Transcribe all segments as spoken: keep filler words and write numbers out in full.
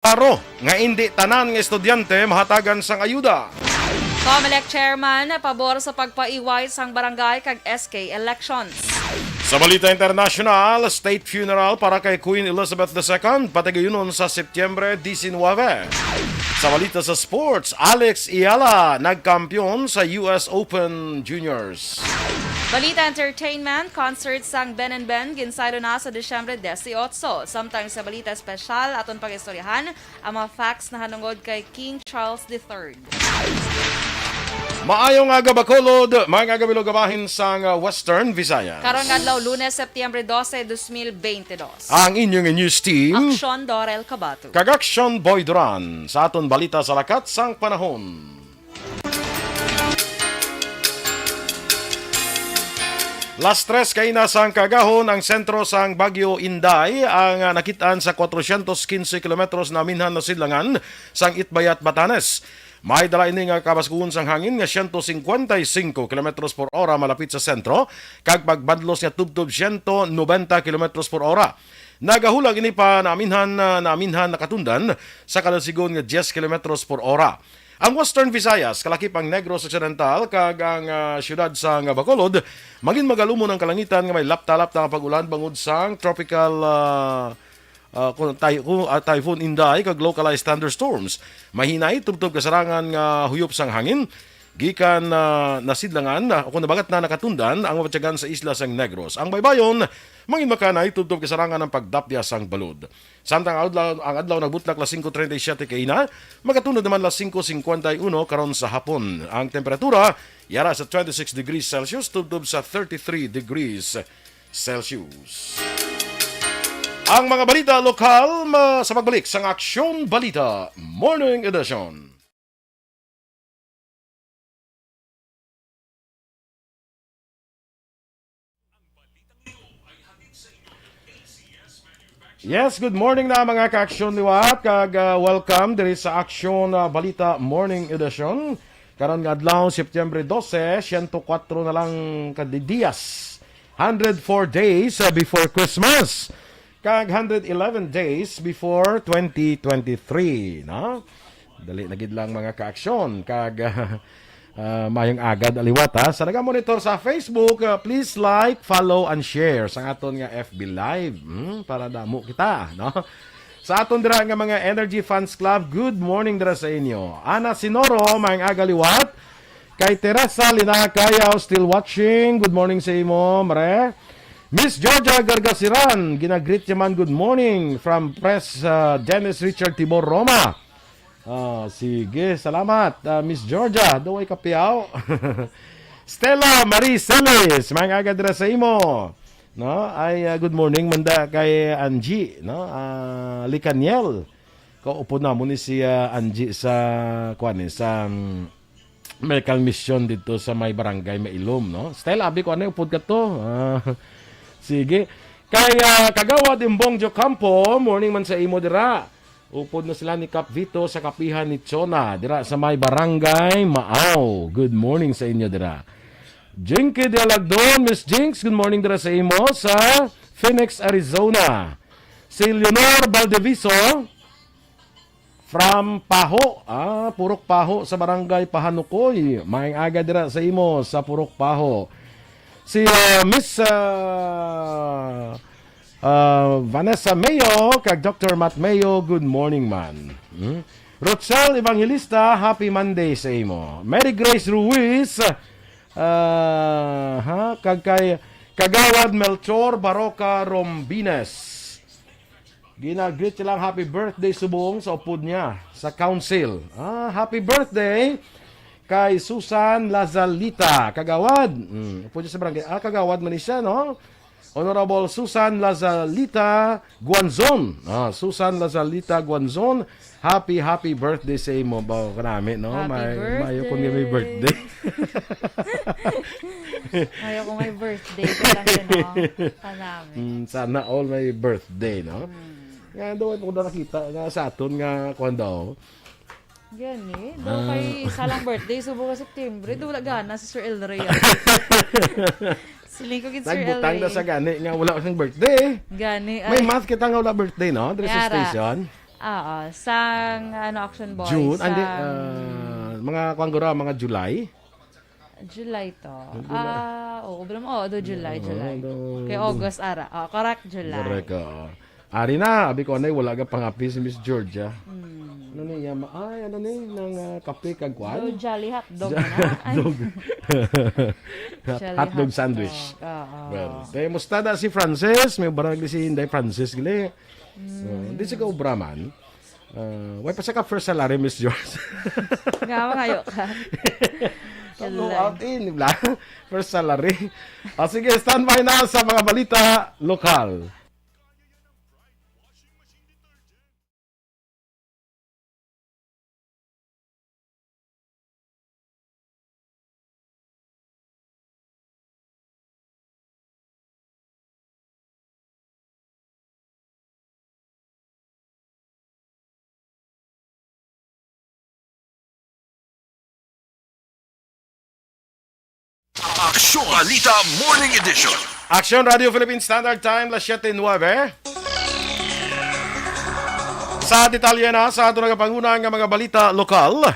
Klaro nga indi tanan nga estudyante mahatagan sang ayuda. Comelec chairman pabor sa pagpaiway sang barangay kag S K elections. Sa balita international, state funeral para kay Queen Elizabeth the Second, patigayunon sa Setyembre diecinuebe. Sa balita sa sports, Alex Eala nagkampiyon sa U S Open Juniors. Balita entertainment, concert sang Ben and Ben ginsaylo na sa Disyembre dieciocho. Samtang sa balita espesyal, aton pag-istoryahan ang mga facts nahanungod kay King Charles the Third. Maayong aga, Bacolod, maayong aga, Bilog, bahin sang, uh, Western Visayas. Karon nga adlaw, Lunes, Setyembre dose, dos mil bente dos. Ang inyong news team, Aksyon Dorel Cabato kag Aksyon Boy Duran, sa aton balita sa lakat sang panahon. Las tres kaina sang kaagahon ang sentro sang Bagyo Inday ang, ah, nakit-an sa kwatrocientos quince kilometros naminhan na sidlangan sang Itbayat, Batanes. May dala ini nga kabaskuhon sang hangin nga siyento singkwenta y singko kilometros por ora malapit sa sentro, kag pagbadlos nga tubtob siyento nobenta kilometros por ora. Nagahulag ini pa naminhan, ah, naminhan nakatundan sa kalasigon nga diyes kilometros por ora. Ang Western Visayas, kalakip ang Negros Occidental, kag ang, ah, siyudad sang Bacolod, mangin magalumon ang kalangitan nga may lapta-lapta nga pag-ulan bangod sang tropical, ah, ah, kun-, ty-, kun-, ah, Typhoon Inday kag localized thunderstorms. Mahinay tubtob kasarangan nga huyop sang hangin gikan, ah, nasidlangan, ah, o kung nabagat na nakatundan ang mabatyagan sa isla sang Negros. Ang baybayon, mangin makanay tubtob kasarangan ang pagdapya sang balod. Samtang ang adlaw, ang adlaw nagbutlak las singko treinta y siete kaina, magatunod naman las singko singkwenta y uno karon sa hapon. Ang temperatura yara sa twenty-six degrees Celsius tubtob sa thirty-three degrees Celsius. Ang mga balita lokal ma-, sa pagbalik sang Aksyon Balita Morning Edition. Yes, good morning na mga ka-Aksyon liwat, kag, ah, welcome diri sa Aksyon, ah, Balita Morning Edition. Karon nga adlaw, Setyembre dose, siyento kwatro na lang ka di-, diyas, hundred four days, ah, before Christmas, kag hundred eleven days before twenty twenty-three, no? Dali na gid lang, mga ka-Aksyon, kag, ah, mayong aga liwat, ha. Sa nagamonitor sa Facebook, ah, please like, follow, and share sa aton nga F B Live, hmm, para damo kita, no? Sa aton dira nga mga Energy Fans Club, good morning dira sa inyo. Ana Sinoro, mayong aga liwat. Kay Teresa Lina Cayaw, still watching. Good morning sa imo, Mare. Miss Georgia Gargasiran, ginagreet niya man, "Good morning from Pres, ah, Dennis Richard Tibor Roma." Ah, sige, salamat, ah, Miss Georgia. Duway kapiyaw. Stella Marie Celis, mayong aga dira sa imo. No, ay, ah, good morning man da kay Angie, no? Ah, Licaniel. Kaupod namon ni si, ah, Angie sa, kuwan, eh, sa, mm, Medical Mission dito sa may barangay Mailom, no? Stella, abi ko, ano, upod ka to? Ah, sige. Kay, ah, Kagawad Imbong Jocampo, morning man sa imo dira. Upod na sila ni Kap Vito sa kapihan ni Chona, dira sa may barangay Maaw. Good morning sa inyo dira. Jinky Dialagdon, Miss Jinx, good morning dira sa imo sa Phoenix, Arizona. Si Leonor Baldeviso from Paho, ah, Purok Paho sa barangay Pahanukoy. Mayong aga dira sa imo sa Purok Paho. Si, ah, Miss, ah, ah, Vanessa Mayo kag Doctor Matt Mayo, good morning man. Hmm? Rochelle Evangelista, happy Monday sa imo. Mary Grace Ruiz, ah, ha, kag kay Kagawad Melchor Baroca Rombines. Gina-greet silang happy birthday subong sa upod niya sa council. Ah, happy birthday kay Susan Lazalita, Kagawad. Mm, upod niya sa barangay. Ah, Kagawad man ni siya, no? Honorable Susan Lazalita Guanzon. Ah, Susan Lazalita Guanzon, happy, happy birthday sa imo. Ba, kanami, no? Happy May, mayo kung may birthday. Birthday. Mayo kung may birthday ka lang, no? Kanami. Mm, sana all may birthday, no? Mm. Nga, daw, ako na nakita nga sa aton nga, kuwan daw. Gani, daw Ah. kay isa lang birthday, subong nga September, daw wala gana si Sir El Rey, ah. Siling ko gid, Sir El Rey. Nagbutang na sa gani nga wala siyang birthday. Gani, May ay. Math kita nga wala birthday, no? Diri sa Yara. Station. Oo, sang, ano, Action Boys, June, andi, sang ah, mga kuwan guro, mga July? July to. Ang July. Ah, oo, bro, oo, do July, Oo, July. do, Kay do. August, ara. Oh, correct, July. Correct, oo. Ari na, abi ko, anay, wala ka pangapi si Miss Georgia. Hmm. Ano ni, yama-, ay, ano ni, nang, ah, kape kag kwan? Do Jolly Hotdog na. Ay. Hotdog. Hot-, Jolly hotdog Hotdog. sandwich. Oo. Well, kay musta da si Francis? May barang di si Inday Francis, gali. So, Mm. di siya kaubra man. Ah, way pa siya ka first salary, Miss George. Nga, mangayo ka. Ano, Kailan? out in, bla? First salary. Ah, sige, standby na sa mga balita lokal. Aksyon Balita Morning Edition. Aksyon Radio Philippine Standard Time, las siete nuebe. Sa detalye na sa ato nagapanguna nga mga balita lokal,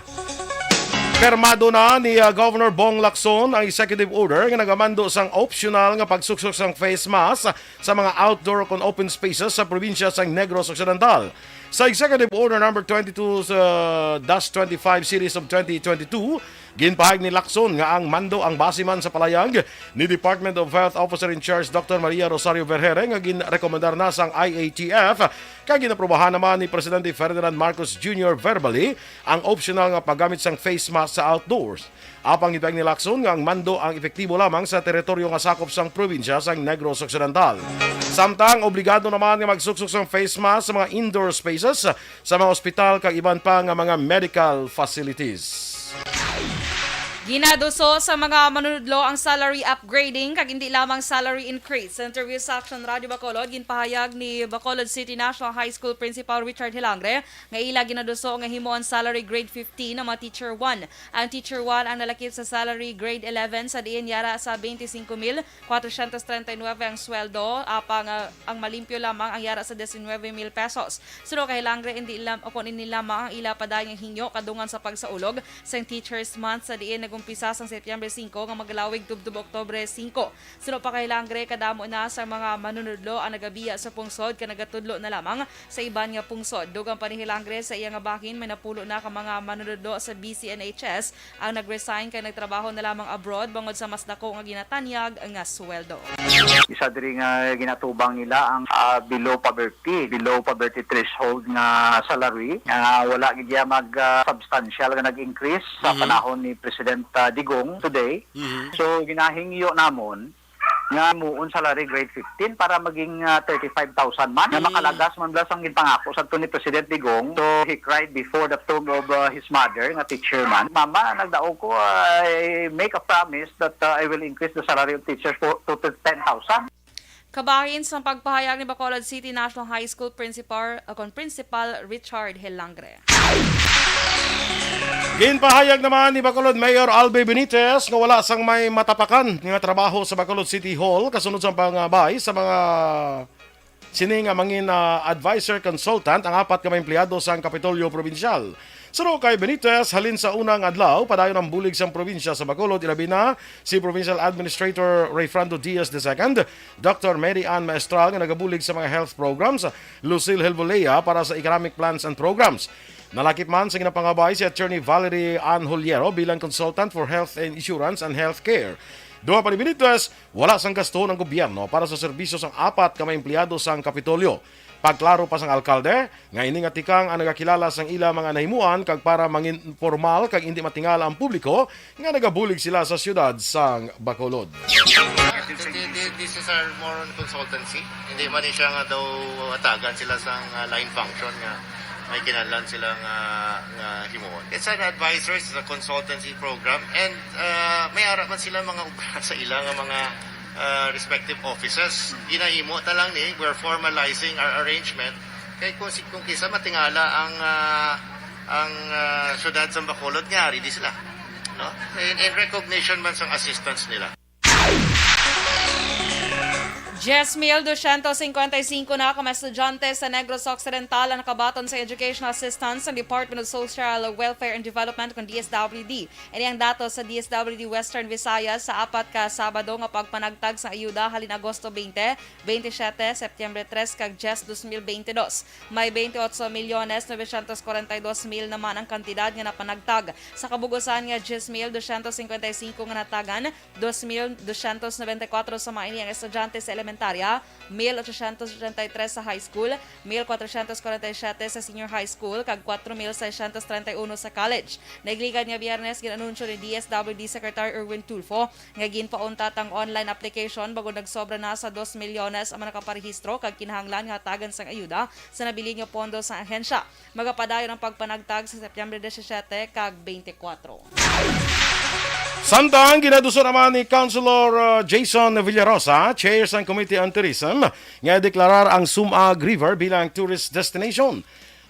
pirmado na ni, ah, Governor Bong Lacson ang executive order nga nagamando sang optional nga pagsuksok sang face mask sa mga outdoor kon open spaces sa probinsya sang Negros Occidental. Sa Executive Order Number twenty-two, uh, dash twenty-five Series of twenty twenty-two, ginpahayag ni Lacson nga ang mando ang base man sa palayag ni Department of Health Officer in Charge Doctor Maria Rosario Vergere nga ginrekomendar na sang I A T F, kag ginaprobahan naman ni Presidente Ferdinand Marcos Junior verbally ang optional nga paggamit sang face mask sa outdoors. Apang gipahayag ni Lacson nga ang mando ang epektibo lamang sa teritoryo nga sakop sang probinsya sang Negros Occidental. Samtang obligado naman nga magsuksok sang face mask sa mga indoor spaces, sa mga ospital kag iban pa nga mga medical facilities. Ginaduso sa mga manunudlo ang salary upgrading kag indi lamang salary increase. Sa interview sa Action Radio Bacolod, ginpahayag ni Bacolod City National High School Principal Richard Hilangre nga ila ginaduso nga himuon salary grade fifteen ang mga teacher one. Ang teacher one ang nalakip sa salary grade eleven, sa diin yara sa twenty-five mil quatrocientos treinta y nueve ang sweldo, apang, ah, ang malimpyo lamang ang yara sa diecinueve mil pesos. Suno kay Hilangre, indi lam-, o kung indi lamang ang ila padayon nga hingyo kadungan sa pagsaulog sang Teachers Month, sa diin nag-umpisa sang Setyembre singko nga magalawig tubtob Oktubre singko. Suno pa kay Hilangre, kadamo na sa mga manunudlo ang nagabiya sa pungsod kag nagatudlo na lamang sa iban nga pungsod. Dugang pa ni Hilangre, sa iya nga bahin, may napulo na ka mga manunudlo sa B C N H S ang nag-resign kay nagtrabaho na lamang abroad bangod sa mas dako nga ginatanyag nga sweldo. Isa diri nga ginatubang nila ang, ah, below poverty, below poverty threshold nga salary, nga wala gid iya mag, ah, substantial nga nag-increase sa Mhm. panahon ni President, ah, Digong today. Mhm. So, ginahingyo namon nga muon salary grade fifteen para maging, ah, thirty-five thousand man. Nga Mm. makalagas man bala sang ginpangako sa ni President Digong. So, he cried before the tomb of, ah, his mother, nga teacher man. "Mama, nagdaog ko, I make a promise that, ah, I will increase the salary of teachers for, to, to ten thousand." Kabahin sang pagpahayag ni Bacolod City National High School Principal, uh, kon Principal Richard Hilangre. Ginpahayag naman ni Bacolod Mayor Albi Benitez nga wala sang may matapakan nga trabaho sa Bacolod City Hall kasunod sa pangabay sa mga sini nga mangin, ah, advisor consultant ang apat ka mga empleyado sang Kapitolyo Probinsyal. Suno kay Benitez, halin sa unang adlaw, padayon ang bulig sang probinsya sa Bacolod, ilabi na si Provincial Administrator Rayfrando Diaz the second, Doctor Mary Ann Maestral nga nagabulig sa mga health programs, Lucille Helvolea para sa economic plans and programs. Nalakip man sa ginapangabay si Attorney Valerie Ann Holiero bilang consultant for health insurance and health care. Duha pa ni Benitez, wala sang gastuhon ang gobyerno para sa serbisyo sang apat ka mga empleyado sang Kapitolyo. Pagklaro pa sang alkalde nga ini nga tikang ang nagakilala sang ila mga nahimuan kag para mangin pormal kag indi matingala ang publiko nga nagabulig sila sa siyudad sang Bacolod. Thi-, thi-, this is our more on consultancy. Hindi man ni siya nga daw atagan sila sang, ah, line function nga may kinahanglan sila nga, nga himuon. It's an advisory, it's a consultancy program, and, ah, may ara man sila mga ubra sa ila nga mga, ah, respective offices. Ginahimo ta lang ni, we're formalizing our arrangement. Kay kung si, kung kisa matingala ang, ah, ang, ah, syudad sa Bacolod, nga ari di sila, no? In, in recognition man sang assistance nila. Diyes mil dosyentos singkwenta y singko na ka mga estudyante sa Negros Occidental ang nakabaton sa Educational Assistance sa Department of Social Welfare and Development, kon D S W D. Ini ang datos sa D S W D Western Visayas sa apat ka Sabado nga pagpanagtag sa ayuda halin Agosto twenty, twenty-seven, Septyembre tres, kag diyes, dos mil bente dos. May twenty-ocho milyones novecientos kwarenta y dos mil naman ang kantidad nga napanagtag. Sa kabug-usan nga diyes mil dosyentos singkwenta y singko nga natagan, dos mil dosyentos nobenta y kuwatro sa mga ini ang estudyante sa elementarya, mil ochocientos ochenta y tres sa high school, mil kwatrocientos kwarenta y siyete sa senior high school, kag kwatro mil seiscientos treinta y uno sa college. Nagligad nga Biyernes, gin-anunsyo ni D S W D Secretary Erwin Tulfo nga ginpauntat ang online application bangod nagsobra na sa dos milyones ang mga nakaparehistro kag kinahanglan nga hatagan sang ayuda sa nabilin nga pondo sa ahensya. Magapadayon ang pagpanagtag sa Septyembre disisiete kag twenty-four. Samtang ginaduso naman ni Councilor, uh, Jason Villarosa, chair sang Committee on Tourism, nga deklarar ang Sumag River bilang tourist destination.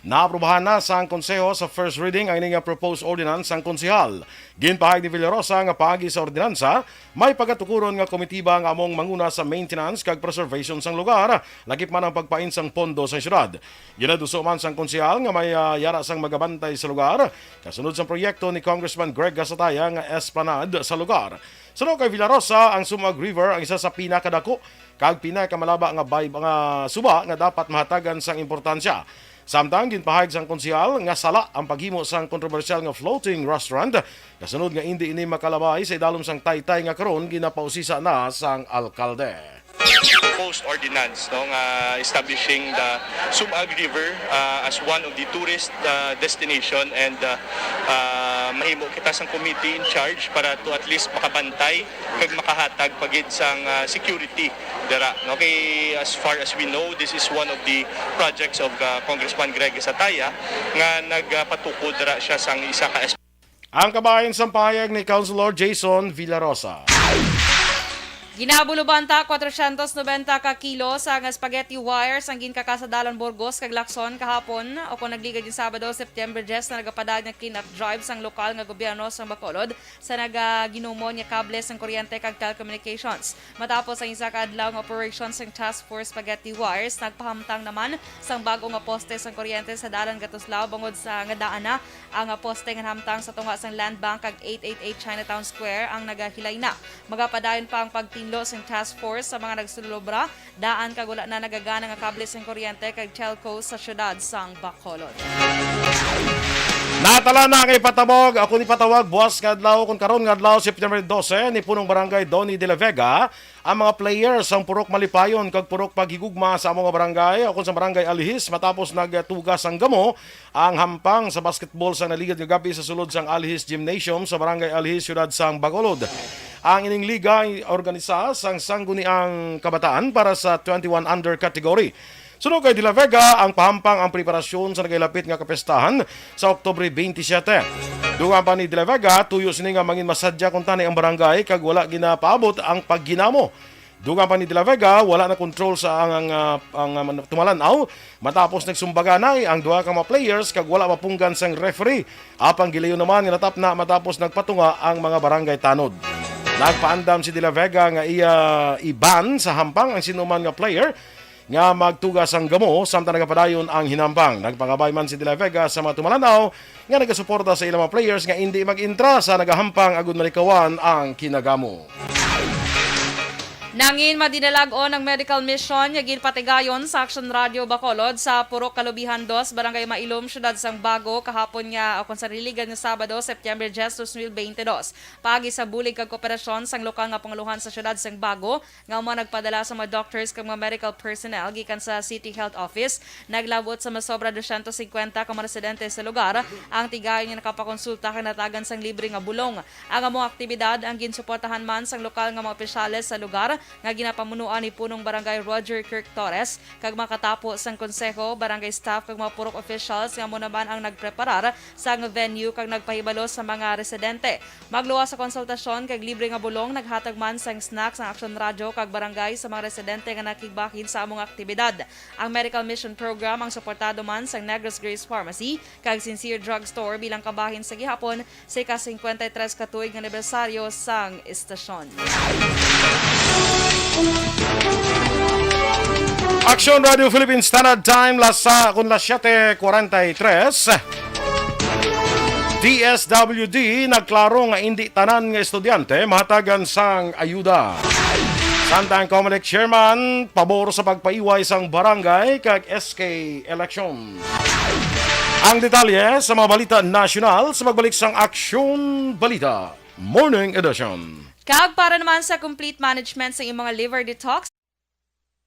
Naaprubahan na sang Konseho sa first reading ang ini nga proposed ordinance sang konsehal. Ginpahayag ni Villarosa nga paagi sa ordinansa, may pagatukuron nga komitiba nga among manguna sa maintenance kag preservation sang lugar, lakip man ang pagpain sang pondo sa syudad. Ginaduso man sang konsehal nga may, ah, yara sang magabantay sa lugar, kasunod sang proyekto ni Congressman Greg Gasataya nga esplanade sa lugar. Suno kay Villarosa, ang Sumag River ang isa sa pinakadako kag pinakamalaba nga bay-, nga suba nga dapat mahatagan sang importansya. Samtang ginpahayag sang konsehal nga sala ang paghimo sang kontrobersyal nga floating restaurant, kasunod nga indi ini makalabay sa idalom sang taytay nga karon ginapausisa na sang alkalde. Proposed ordinance, no, nga establishing the Sumag River, uh, as one of the tourist, uh, destination, and, uh, uh, mahimo kita sang committee in charge para to at least makabantay kag makahatag pa gid sang, uh, security dira. No, kay as far as we know, this is one of the projects of, uh, Congressman Greg Sataya nga nagpatukod dira siya sang isa ka Ang kabahin sang pahayag ni Councilor Jason Villarosa. Ginabulo banta kwatrocientos nobenta ka kilo sang spaghetti wires ang ginkakasadalan Burgos kag Lacson kahapon, o kon nagligad nga Sabado, September diyes, na nagapadayon nga clean-up drive sang lokal nga gobyerno sang Bacolod sa nagaginumon nga kable sang kuryente kag telecommunications. Matapos ang isa ka adlaw nga operation sang Task Force Spaghetti Wires, nagpahamtang naman sang bag-o nga poste sang kuryente sa Dalan Gatuslao, bangod sa nga daan na ang poste nga nahamtang sa tunga sang Land Bank kag eight eight eight Chinatown Square ang nagahilay na. Magapadayon pa ang pagtinlo sang task force sa mga nagsulobra daan kag wala na nagagana nga kable sang kuryente kag telco sa siyudad sang Bacolod. Natala na ang ipatabog, ako ni patawag buwas nga adlaw, kon karon nga adlaw, September dose, ni Punong Barangay Donny de la Vega, ang mga players sang Purok Malipayon kag Purok Paghigugma sa amo nga barangay, o kon sa Barangay Alihis, matapos nagtuga sang gamo ang hampang sa basketball sang naligad nga gab-i sa sulod sang Alihis Gymnasium sa Barangay Alihis, siyudad sang Bacolod. Ang ining liga ay organisa sang Sangguniang Kabataan para sa twenty-one under category. Suno kay De La Vega, ang pahampang ang preparasyon sa nagahilapit nga kapistahan sa Oktubre twenty-seven. Dungan pa ni De La Vega, tuyo sini nga mangin masadya kuntani ang barangay kag wala ginapaabot ang pagginamo. Dungan pa ni De La Vega, wala na kontrol sa ang, ang, ah, ang, ah, tumalan-aw matapos nagsumbaganay ang duha ka mga players kag wala mapunggan sang referee. Apang gilayon naman nga natapna matapos nagpatunga ang mga barangay tanod. Nagpaandam si De La Vega nga iya i-ban sa hampang ang sinuman nga player nga magtuga sang gamo samtang nagapadayon ang hinampang. Nagpangabay man si De La Vega sa mga tumalan-aw nga nagasuporta sa ilang mga players nga indi mag-intra sa nagahampang agud malikawan ang kinagamo. Nangin madinalag-on ang medical mission nga ginpatigayon sa Action Radio Bacolod sa Purok Kalubihan dos, Barangay Mailom, Siyudad sang Bago, kahapon nga, o kon sa naliligad nga Sabado, September diyes, dos mil bente dos. Paagi sa bulig kag kooperasyon sang lokal nga pangulohan sa siyudad sang Bago, nga amo nagpadala sa mga doctors kag mga medical personnel gikan sa City Health Office, naglabot sa masobra dosyentos singkwenta ka mga residente sa lugar ang tigayon nga nakapakonsulta kag natagan sang libre nga bulong. Ang among aktibidad ang ginsuportahan man sang lokal nga mga opisyales sa lugar nga ginapamunuan ni Punong Barangay Roger Kirk Torres kag makatapo sang konseho, barangay staff kag mga purok officials nga amo naman ang nagpreparar sang venue kag nagpahibalo sa mga residente. Magluwas sa konsultasyon kag libre nga bulong, naghatag man sang snacks ang Aksyon Radyo kag barangay sa mga residente nga nakigbahin sa among aktibidad. Ang medical mission program ang suportado man sang Negros Grace Pharmacy kag Sincere Drug Store bilang kabahin sa gihapon sa ika-singkwenta y tres ka tuig nga anibersaryo sang estasyon. Aksyon Radio Philippine Standard Time, lasa, kun las siete cuarenta y tres. D S W D nagklaro nga indi tanan nga estudyante mahatagan sang ayuda. Samtang Comelec chairman pabor sa pagpaiway sang barangay kag S K election. Ang detalye sa mga balita nasyonal sa pagbalik sang Aksyon Balita Morning Edition. Kag para naman sa complete management sa iyong mga liver detox,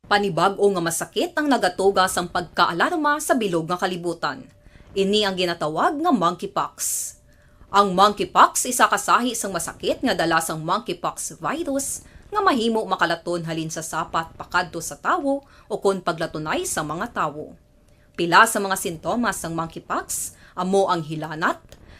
panibag-o nga masakit ang nagatuga sang pagkaalarma sa bilog nga kalibutan. Ini ang ginatawag nga monkeypox. Ang monkeypox isa ka sahi sang masakit nga dala sang monkeypox virus nga mahimo makalaton halin sa sapat pakadto sa tawo ukon paglatunay sa mga tawo. Pila sa mga sintomas sang monkeypox amo ang hilanat,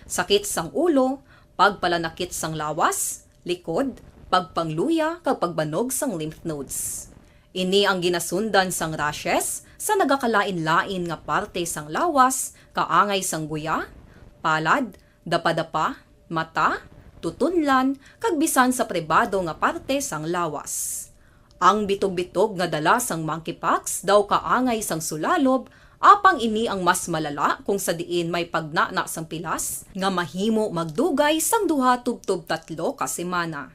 sakit sang ulo, pagpalanakit sang lawas, likod, pagpangluya, kag pagbanog sang lymph nodes. Ini ang ginasundan sang rashes sa nagakalain-lain nga parte sang lawas, kaangay sang guya, palad, dapadapa, mata, tutunlan, kag bisan sa pribado nga parte sang lawas. Ang bitog-bitog nga dala sang monkeypox daw kaangay sang sulalob, apang ini ang mas malala kung sa diin may pagnana sang pilas nga mahimo magdugay sang duha tubtob tatlo ka semana.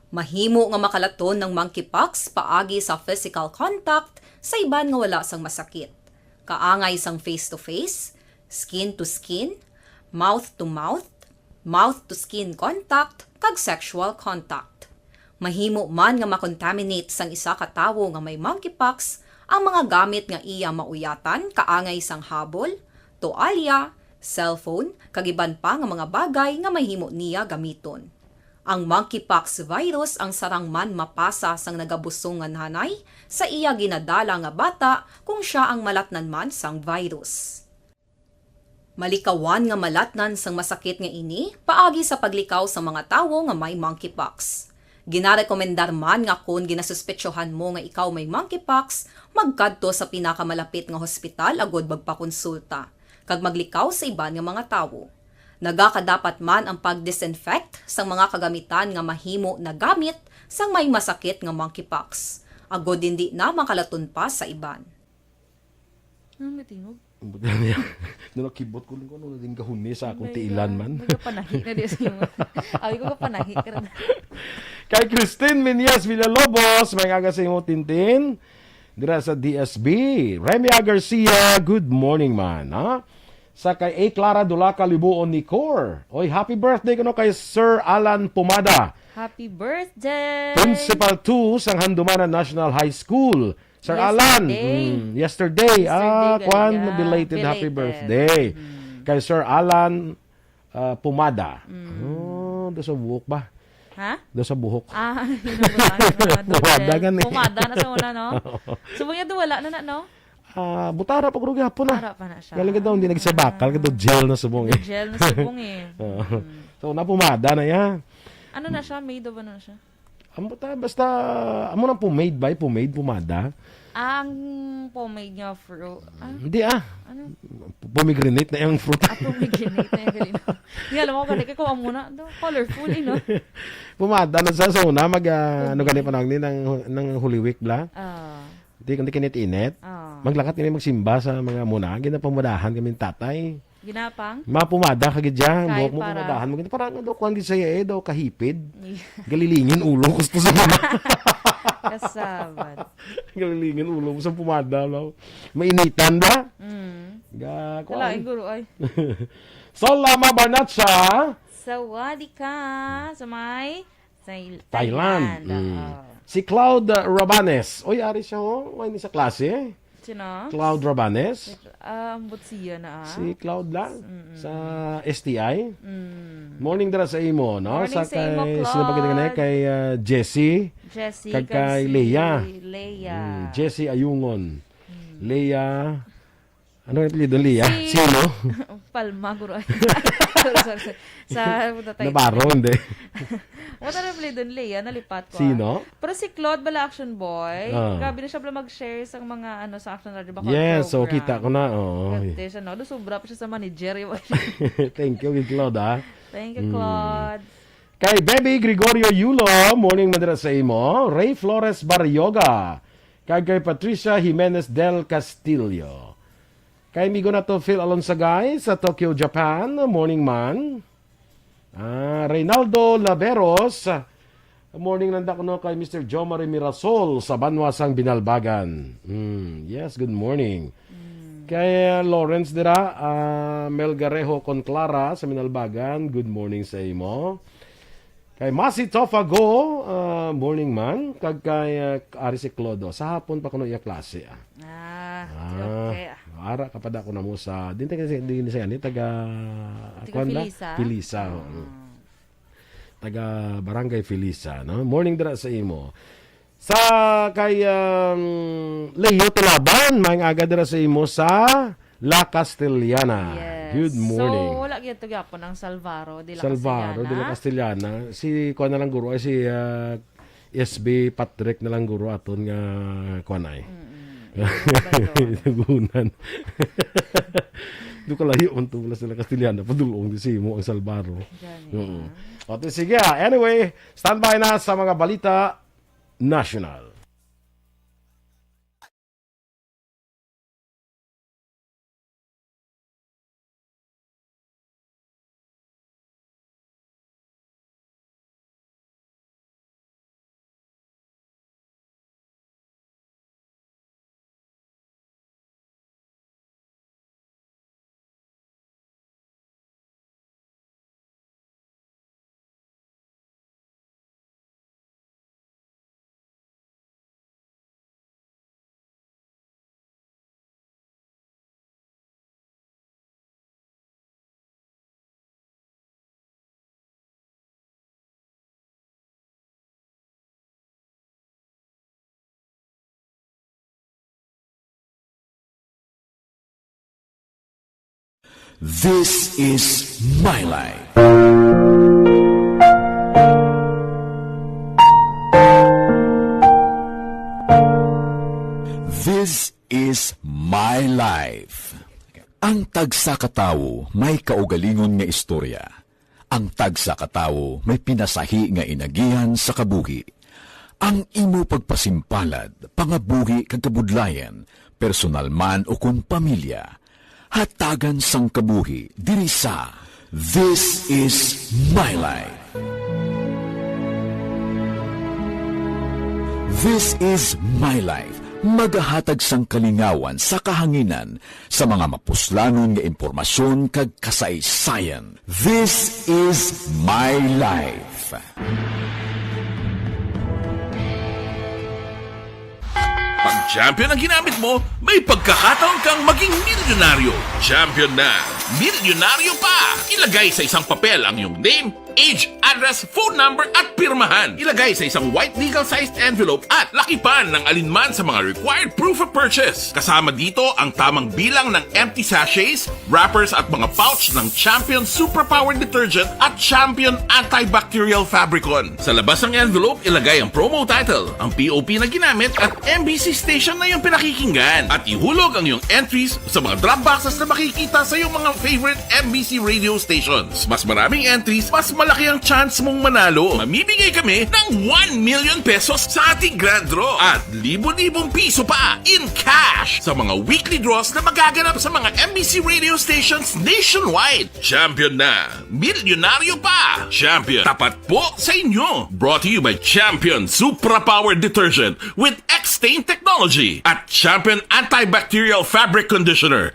Mahimo nga makalaton ang monkeypox paagi sa physical contact sa iban nga wala sang masakit, kaangay sang face-to-face, skin-to-skin, mouth-to-mouth, mouth-to-skin contact, kag sexual contact. Mahimo man nga makontaminate sang isa ka tawo nga may monkeypox ang mga gamit nga iya mauyatan, kaangay sang habol, toalya, cellphone, kag iban pa nga mga bagay nga mahimo niya gamiton. Ang monkeypox virus ang sarang man mapasa sang nagabusong nga nanay sa iya ginadala nga bata kung sia ang malatnan man sang virus. Malikawan nga malatnan sang masakit nga ini paagi sa paglikaw sa mga tawo nga may monkeypox. Ginarekomendar man nga kon ginasuspetsohan mo nga ikaw may monkeypox, magkadto sa pinakamalapit nga hospital agud magpakonsulta kag maglikaw sa iban nga mga tawo. Nagakadapat man ang pag-disinfect sang mga kagamitan nga mahimo nagamit sang may masakit nga monkeypox, agud indi na makalaton pa sa iban. Ano may tingog? Ang buta niya. Nung nakibot ko, nung ano, naging gahuni sa akong May tiilan ga-, man. may gapanahi na di sa imo. Ay, ko gapanahi ka na. Kay Christine Minyas Villalobos, may aga sa imo, Tintin. Dira sa D S B. Remia Garcia, good morning, man, ha? Sa kay A Clara Dulaca Libuon Nicor. Oy, happy birthday kuno kay Sir Alan Pumada. Happy birthday! Principal two sang Handumanan National High School. Sir Alan, Yesterday. mm, yesterday, Yesterday, ah, gali, kwan, ah, belated happy belated. birthday Mm. kay Sir Alan, ah, Pumada. Mm. Oh, do sa buhok ba? Ha? Do sa buhok. Ah, yun ang buwan. Mga Pumada dudel. gani. Pumada na sa una, no? Subong niya, do wala na na, no? Ah, butara pa, guro, gihapon na. Ara pa na siya. Galing ka daw, hindi nagsabakal, ka daw gel na subong eh. Gel na subong eh. Oo. Mm. So, na pumada na yan. Ano na siya? Made of ano na siya? Ang buta, basta, amo nang pomade ba? Pomade, pomada? Ang pomade nga fruit. Ah, Hindi ah. ano? Pomegranate na yung fruit. Ah, pomegranate na yung galing. Hindi, alam mo, gani kay kuha muna. Do, colorful, eh, no? Pomada na sa, sa una, mag, ah, ano Pomade. gani pa nang, nang, nang Holy Week, bla? Ah, Di, kundi kinit-init. ah. Maglakat kami magsimba sa mga muna. Ginapamadahan kami ng tatay. Ginapang? Mapumada ka gid dyan. Kay Buhok mo para pumadahan mo gid. Para nga daw, kuwan gid sa iya eh, daw kahipid. Galilingin ulo, gusto sa mga. Kasabat. Galilingin ulo mo sa pumada, no? Mainitan ba? Mm. Ga, Kalain, kuwan. guro, ay. Sol Lama Barnacha. Sawadika. Sa may Sa Il-, Thailand. Thailand, Mm. oo. Si Cloud, uh, Rabanes. Oy, ari siya, oh. Why ni sa klase? Sino? Cloud Rabanes. Ah, ambot siya na, ah. Si Cloud lang. Mm-mm. Sa S T I. Mm. Morning dira sa imo, no? Morning Sa sa imo, kay, sino ba kita Cloud? ganay? Kay, uh, Jessie. Jessie, Kag kag kay si Leia. Leia. Mm, Jessie Ayungon. Mm. Leia. Ano ang apelyido, Leah? Si Sino? Palma, guro. Sorry, sorry, sorry. Sa, puta tayo. Navarro, hindi. Ano ang apelyido, Leah? Nalipat ko, ah. Sino? Pero si Claude bala, Action Boy. Ah. Grabe na siya pala mag-share sa mga, ano, sa Action Radio Bacol Yes, so program. kita ko na, oo. Pwerte siya, no? Do, sobra pa siya sa manager. Thank you, Claude, ah. Thank you, Mm. Claude. Kay Baby Gregorio Yulo, morning man dira sa imo. Ray Flores Barrioga. Kag kay Patricia Jimenez del Castillo. Kay amigo nato Phil Alonsagay sa Tokyo, Japan. Morning, man. Ah, Reynaldo Laveros. Morning lang da kuno kay Mister Jomari Mirasol sa banwa sang Binalbagan. Hmm, yes, good morning. Kay, ah, Lawrence dira, ah, Melgarejo con Clara sa Binalbagan. Good morning sa imo. Kay Masi Tofago, ah, morning, man. Kag kay, ah, ari si Clodo. Sa hapon pa kuno iya klase, ah. Ah, Ah, okay. Ara ka pa da ko na mo sa, din taga, din sa gani, taga, Taga kuwan na? Pilisa? Pilisa, oo. Ah. Taga Barangay Filisa, no? Morning dira sa imo. Sa kay, um, Leo Tulaban, maayong aga dira sa imo sa La Castellana. Yes. Good morning. So, wala gyud to gyapon ang Salvaro de la Salvaro de la Castellana. Castellana. Si kuwan na lang guro, ay si, ah, S B Patrick na lang guro aton nga kuwan ay. Mm-mm. Tagunan. Do kalayo man to mula sila Castellana, padulong di si mo ang Salvaro. Gani, Oo. ah. O, ti, sige, ah. Anyway, standby na sa mga balita national. This is my life. This is my life. Ang tagsa ka tawo may kaugalingon nga istorya. Ang tagsa ka tawo may pinasahi nga inagihan sa kabuhi. Ang imo pagpasimpalad, pangabuhi kag kabudlayan, personal man o kon pamilya, hatagan sang kabuhi diri sa This Is My Life. This Is My Life, magahatag sang kalingawan sa kahanginan sa mga mapuslanon nga impormasyon kag kasaysayan. This is my life. Pag champion ang ginamit mo, may pagkakataon kang maging milyonaryo. Champion na, milyonaryo pa! Ilagay sa isang papel ang iyong name, age, address, phone number, at pirmahan. Ilagay sa isang white legal-sized envelope at lakipan ng alinman sa mga required proof of purchase. Kasama dito ang tamang bilang ng empty sachets, wrappers at mga pouch ng Champion Superpower Detergent at Champion Antibacterial Fabricon. Sa labas ng envelope, ilagay ang promo title, ang P O P na ginamit at M B C station na iyong pinakikinggan. At ihulog ang iyong entries sa mga drop boxes na makikita sa iyong mga favorite M B C radio stations. Mas maraming entries, mas malaki ang chance mong manalo. Mamimigay kami ng one million pesos sa ating grand draw at libo-libong piso pa in cash sa mga weekly draws na magaganap sa mga M B C radio stations nationwide. Champion na! Milyonaryo pa! Champion, tapat po sa inyo! Brought to you by Champion Supra Power Detergent with X-Stain Technology at Champion Antibacterial Fabric Conditioner.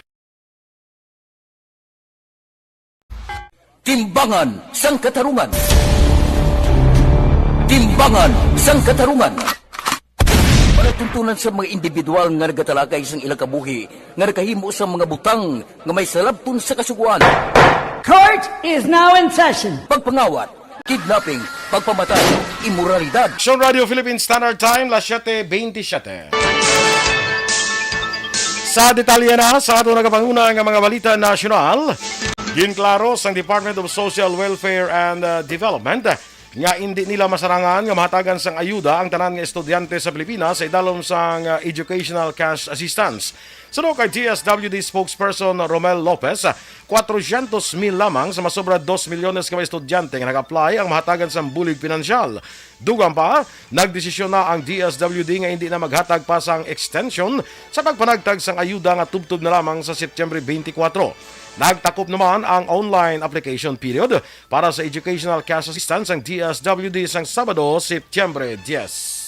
Timbangan sang Katarungan. Timbangan sang Katarungan. Palatuntunan sa mga individual nga nagatalakay sang ilang kabuhi nga nakahimo sa mga butang nga may salabton sa Kasugoan. Court is now in session. Pagpangawat, kidnapping, pagpamatay, imoralidad. Aksyon Radio Philippine Standard Time, las siete veintisiete. Sa detalye na sa ato nagapanguna nga mga balita nasyonal, ginklaro sang Department of Social Welfare and, uh, Development nga indi nila masarangan nga mahatagan sang ayuda ang tanan nga estudyante sa Pilipinas sa idalom sang, ah, Educational Cash Assistance. Suno kay D S W D spokesperson Romel Lopez, ah, kwatrocientos mil lamang sa masobra dos milyones ka mga estudyante nga nag-apply ang mahatagan sang bulig pinansyal. Dugang pa, nagdesisyon na ang D S W D nga indi na maghatag pa sang extension sa pagpanagtag sang ayuda nga tubtob na lamang sa Setyembre twenty-four. Nagtakop naman ang online application period para sa Educational Cash Assistance ang D S W D sang Sabado, Setyembre diyes.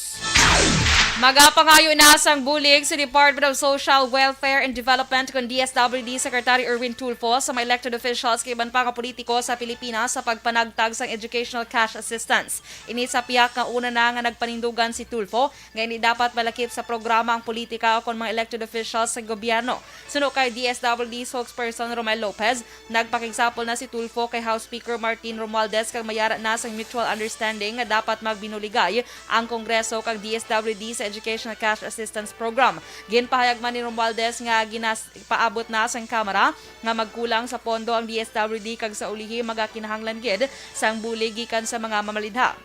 Magapangayo na sang bulig si Department of Social Welfare and Development kon D S W D Secretary Erwin Tulfo sa mga elected officials kag iban pa nga politiko sa Pilipinas sa pagpanagtag sang Educational Cash Assistance. Ini sa pihak nga una na nga nagpanindugan si Tulfo nga hindi dapat malakip sa programa ang politika o kon mga elected officials sa gobyerno. Suno kay D S W D spokesperson Romel Lopez, nagpakigsapol na si Tulfo kay House Speaker Martin Romualdez kag mayara na sang mutual understanding nga dapat magbinuligay ang Kongreso kag D S W D sa Educational Cash Assistance Program. Ginpahayag man ni Romualdez nga ginas-, paabot na sang Kamara nga magkulang sa pondo ang D S W D kag sa ulihi magakinahanglan gid sang bulig gikan sa mga mamalidha.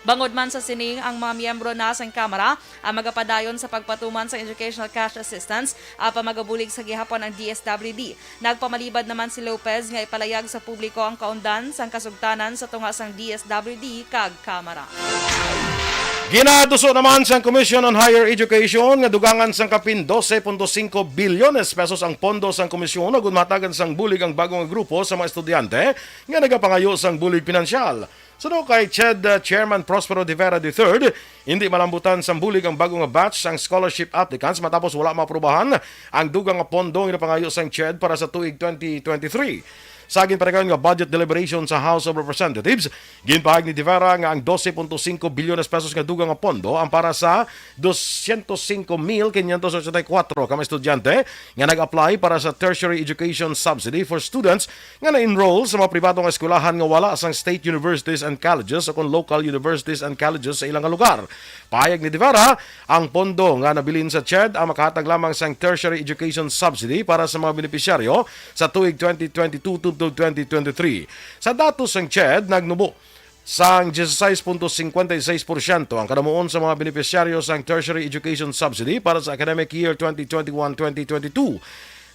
Bangod man sa sini, ang mga miyembro na sang Kamara ang magapadayon sa pagpatuman sang Educational Cash Assistance apan magabulig sa gihapon ang D S W D. Nagpamalibad naman si Lopez nga ipalayag sa publiko ang kaundan sang kasugtanan sa tunga sang D S W D kag Kamara. Ginaduso naman sang Commission on Higher Education nga dugangan sang kapin dose punto singko bilyones pesos ang pondo sang komisyon agud mahatagan sang bulig ang bag-o nga grupo sa mga estudyante nga nagapangayo sang bulig pinansyal. Suno kay CHED, uh, Chairman Prospero de Vera the third, hindi malambutan sang bulig ang bag-o nga batch sang scholarship applicants matapos wala maaprubahan ang dugang nga pondo nga ginapangayo sang CHED para sa tuig twenty twenty-three. Sa ginpadayon nga budget deliberation sa House of Representatives, ginpahayag ni de Vera nga ang dose punto singko bilyones pesos nga dugang nga pondo ang para sa dosyentos singko mil kinyentos ochenta y kuwatro ka mga estudyante nga nag-apply para sa tertiary education subsidy for students nga na-enroll sa mga pribado nga eskwelahan nga wala sang state universities and colleges o kon local universities and colleges sa ilang nga lugar. Pahayag ni de Vera, ang pondo nga nabilin sa CHED ang makahatag lamang sang tertiary education subsidy para sa mga benepisyaryo sa tuig twenty twenty-two tubtob twenty twenty-three. Sa datos sang CHED, nagnubo sang dieciséis punto cincuenta y seis por ciento ang kadamuon sa mga benepisyaryo sang tertiary education subsidy para sa academic year twenty twenty-one twenty twenty-two.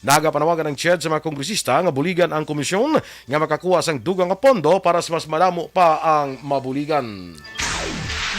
Nagapanawagan ang CHED sa mga kongresista nga buligan ang komisyon nga makakuha sang dugang nga pondo para sa mas madamo pa ang mabuligan.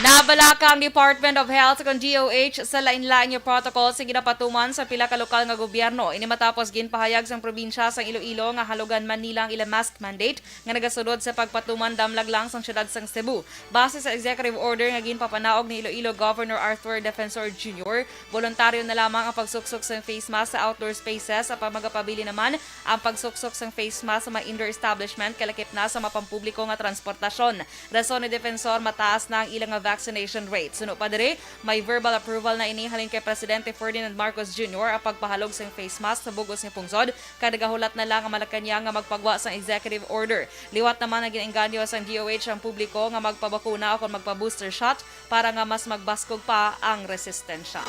Nabalaka ang Department of Health kon D O H sa lain-lain nga protocol sa ginapatuman sa pila ka lokal nga gobyerno. Ini matapos ginpahayag sang probinsya sang Iloilo nga halugan man nila ang ila mask mandate nga nagasulod sa pagpatuman damlag lang sang siyudad sang Cebu. Base sa executive order nga ginpapanaog ni Iloilo Governor Arthur Defensor Junior, boluntaryo na lamang ang pagsuksok sang face mask sa outdoor spaces, apan magapabilin naman ang pagsuksok sang face mask sa mga indoor establishment kay lakip na sa mga pampubliko nga transportasyon. Rason ni Defensor, mataas na ang ila nga vaccination rate. Suno pa diri, may verbal approval na ini halin kay Presidente Ferdinand Marcos Junior ang pagpahalog sang face mask sa bug-os nga pungsod, kag nagahulat na lang ang Malacañang nga magpagwa sang executive order. Liwat naman nga ginaengganyo sang D O H ang publiko nga magpabakuna o kon magpa-booster shot para nga mas magbaskog pa ang resistensya.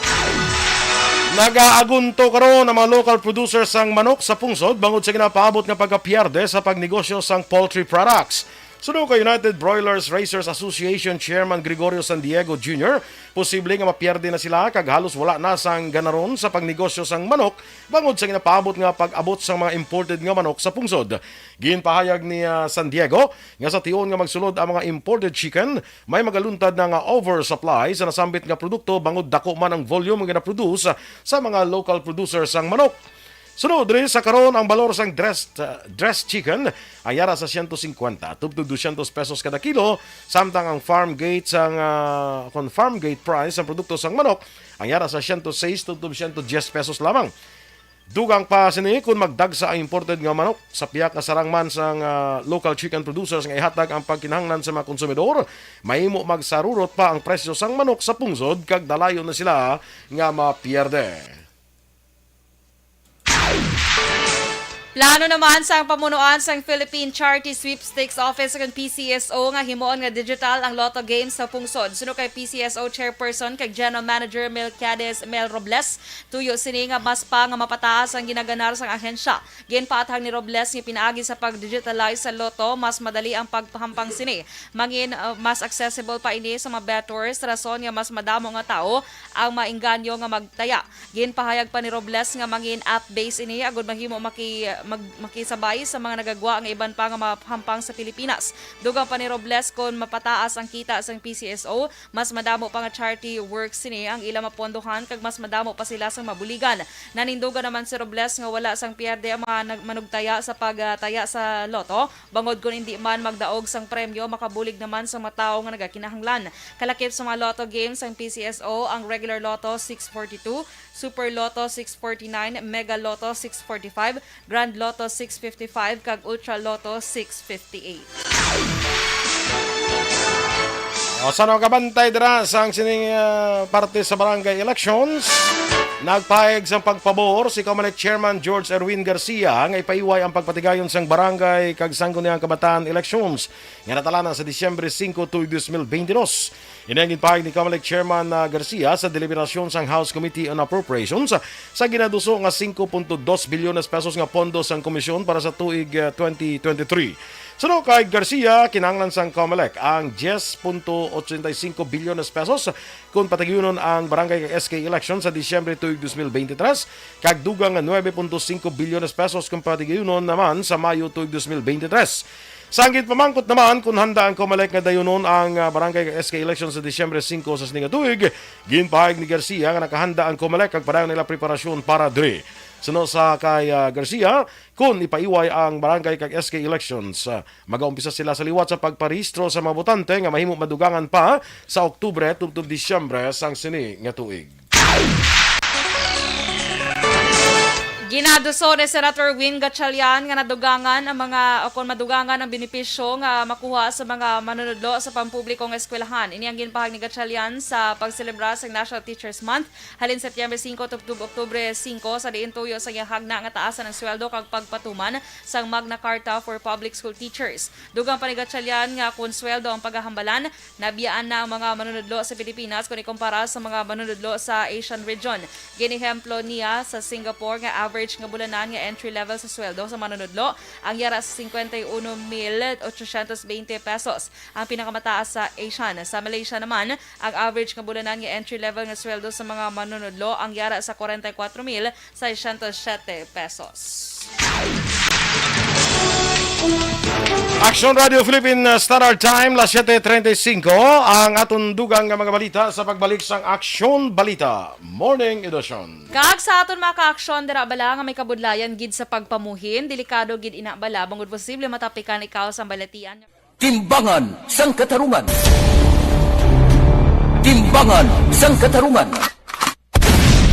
Nagaagunto karon ang mga local producers sang manok sa pungsod bangod sa ginapaabot nga pagkapierde sa pagnegosyo sang poultry products. Suno kay United Broilers Raisers Association Chairman Gregorio San Diego Junior, posible nga mapierde na sila kag halos wala na sang ganaron sa pagnegosyo sang manok bangod sa ginapaabot nga pag-abot sang mga imported nga manok sa pungsod. Ginpahayag ni, ah, San Diego nga sa tion nga magsulod ang mga imported chicken, may magaluntad na nga oversupply sa nasambit nga produkto bangod dako man ang volume nga ginaproduce sa mga local producers sang manok. Sunod diri sa karon, ang balor sang dressed, uh, dressed chicken ang yara sa siyento singkwenta tubtob dosyentos pesos kada kilo, samtang ang farm gate sang, uh, kon farm gate price sang produkto sang manok ang yara sa siyento sais tubtob siyento dyes pesos lamang. Dugang pa sini, kon magdagsa ang imported nga manok sa pihak nga sarang man sang, uh, local chicken producers nga ihatag ang pagkinahanglan sa mga konsumidor, mahimo magsarurot pa ang presyo sang manok sa pungsod kag dalayon na sila nga mapierde. Plano naman sang pamunuan sang Philippine Charity Sweepstakes Office, kon P C S O, nga himuon nga digital ang Lotto game sa pungsod. Suno kay P C S O Chairperson kag General Manager Melquiades Mel Robles, tuyo sini nga mas pa nga mapataas ang ginaganar sang ahensya. Ginpaathag ni Robles nga pinaagi sa pag-digitalize sa Lotto, mas madali ang pagpahampang sini. Mangin, uh, mas accessible pa ini sa mga bettors, rason nga mas madamo nga tawo ang mainganyo nga magtaya. Ginpahayag pa ni Robles nga mangin app-based ini agud mahimo maki-, mag-, makisabay sa mga nagagwa nga iban pa nga mahampang sa Pilipinas. Dugang pa ni Robles, kon mapataas ang kita sang P C S O, mas madamo pa nga charity works sini ang ila mapondohan kag mas madamo pa sila sang mabuligan. Nanindugan naman si Robles nga wala sang pierde ang mga nag-, manugtaya sa pagtaya sa Lotto, bangod kon indi man magdaog sang premyo, makabulig naman sa mga tawo nga nagakinahanglan. Kalakip sa mga Lotto games sang P C S O ang Regular Lotto six forty-two, Super Lotto six forty-nine, Mega Lotto six forty-five, Grand Lotto six fifty-five, kag Ultra Lotto six fifty-eight. O, sa nagabantay dira sang sining, ah, parte sa barangay elections, nagpahayag sang pagpabor si Comelec Chairman George Erwin Garcia nga ipaiway ang pagpatigayon sang barangay kag sangguniang kabataan elections nga natalana sa Disyembre singko tuig dos mil bentidós. Ini ang ginpahayag ni Comelec Chairman, ah, Garcia sa deliberasyon sang House Committee on Appropriations sa ginaduso nga singko punto dos bilyones pesos nga pondo sang komisyon para sa tuig, ah, twenty twenty-three. Suno kay Garcia, kinahanglan sang Comelec ang diyes punto ochenta y cinco bilyones pesos kon patigayunon ang barangay kag S K election sa Disyembre tuig dos mil beintitrés, kag dugang nga nuebe punto singko bilyones pesos kon patigayunon naman sa Mayo tuig dos mil beintitrés. Sang ginpamangkot naman kon handa ang Comelec nga dayunon ang, ah, barangay kag S K election sa Disyembre singko sa sini nga tuig, ginpahayag ni Garcia nga nakahanda ang Comelec kag padayon ila preparasyon para diri. Suno sa kay, ah, Garcia, kon ipaiway ang barangay kag S K elections, ah, magaumpisa sila sa liwat sa pagparehistro sa mga botante nga mahimo madugangan pa sa Oktubre tubtob Disyembre sang sini nga tuig. Ginaduso ni Senator Win Gatchalian nga nadugangan ang mga, o kon madugangan ang benepisyo nga makuha sa mga manunudlo sa pampublikong eskwelahan. Ini ang ginpahayag ni Gatchalian sa pagselebra sa National Teachers Month halin Setyembre singko tubtob Oktubre singko, sa diin tuyo sa iyang hagna nga taasan ang sweldo kag pagpatuman sang Magna Carta for Public School Teachers. Dugang pa ni Gatchalian nga kon sweldo ang pagahambalan, nabiyaan na ang mga manunudlo sa Pilipinas kon ikumpara sa mga manunudlo sa Asian region. Ginehemplo niya sa Singapore nga average nga bulanan nga entry level sa sweldo sa manunudlo ang yara sa cincuenta y uno mil ochocientos veinte pesos. Ang pinakamataas sa Asian. Sa Malaysia naman, ang average nga bulanan nga entry level nga sweldo sa mga manunudlo ang yara sa kwarenta y kuwatro mil seiscientos siyete pesos. Action Radio Philippine Standard Time, las siete treinta y cinco. Ang aton dugang nga mga balita sa pagbalik sang Action Balita Morning Edition. Kag sa aton mga ka-aksyon, dira bala nga may kabudlayan gid sa pagpamuhin, delikado gid ina bala, bangod posible matapikan ikaw sang balatian. Timbangan sang Katarungan. Timbangan sang Katarungan.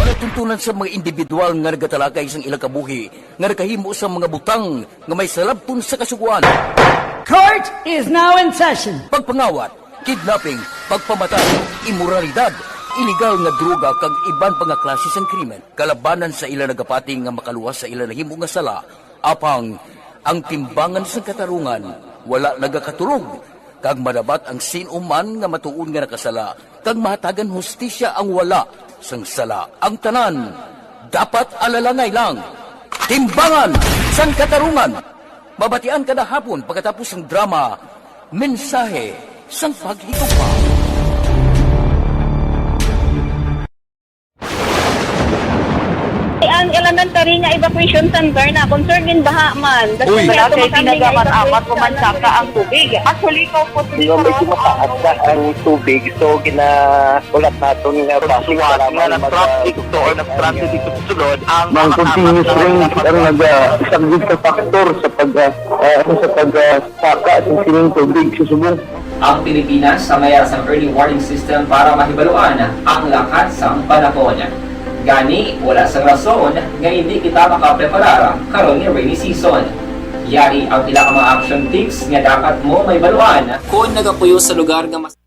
Palatuntunan sa mga individual nga nagatalakay sang ilang kabuhi nga nakahimo sang mga butang nga may salabton sa kasugoan. Court is now in session. Pagpangawat, kidnapping, pagpamatay, imoralidad, iligal nga droga kag iban pa nga klase sang krimen. Kalabanan sa ila nagapati nga makaluwas sa ila nahimo nga sala, apang ang timbangan sang katarungan wala nagakatulog, kag madabat ang sin-o man nga matuod nga nakasala, kag mahatagan hustisya ang wala sang sala. Ang tanan dapat alalangay lang. Timbangan sang Katarungan. Mabatian kada hapon pagkatapos sang drama, Mensahe sang Paghigugma. Ang elementary nga evacuation center na concern in baha man. Uy. Wala kay ginagamat-amat ko man saka ang tubig. Actually, ko po siguro medyo mataas na ang tubig. So, gina-, ulat naton nga base nga para na mag-, traffic to or nag-transit dito sa sulod ang mga continuous rain ang nag-isaglit sa factor sa pag, ah, ah, ano, sa pag, ah, saka sa sining tubig sa subong. Ang Pilipinas sa mayara sang early warning system para mahibaluan ang lakat sang panahon. Gani, wala sang rason nga indi kita makapreparar karon nga rainy season. Yari ang pila ka mga action tips nga dapat mo mahibaluan. Kon nagapuyo sa lugar nga mas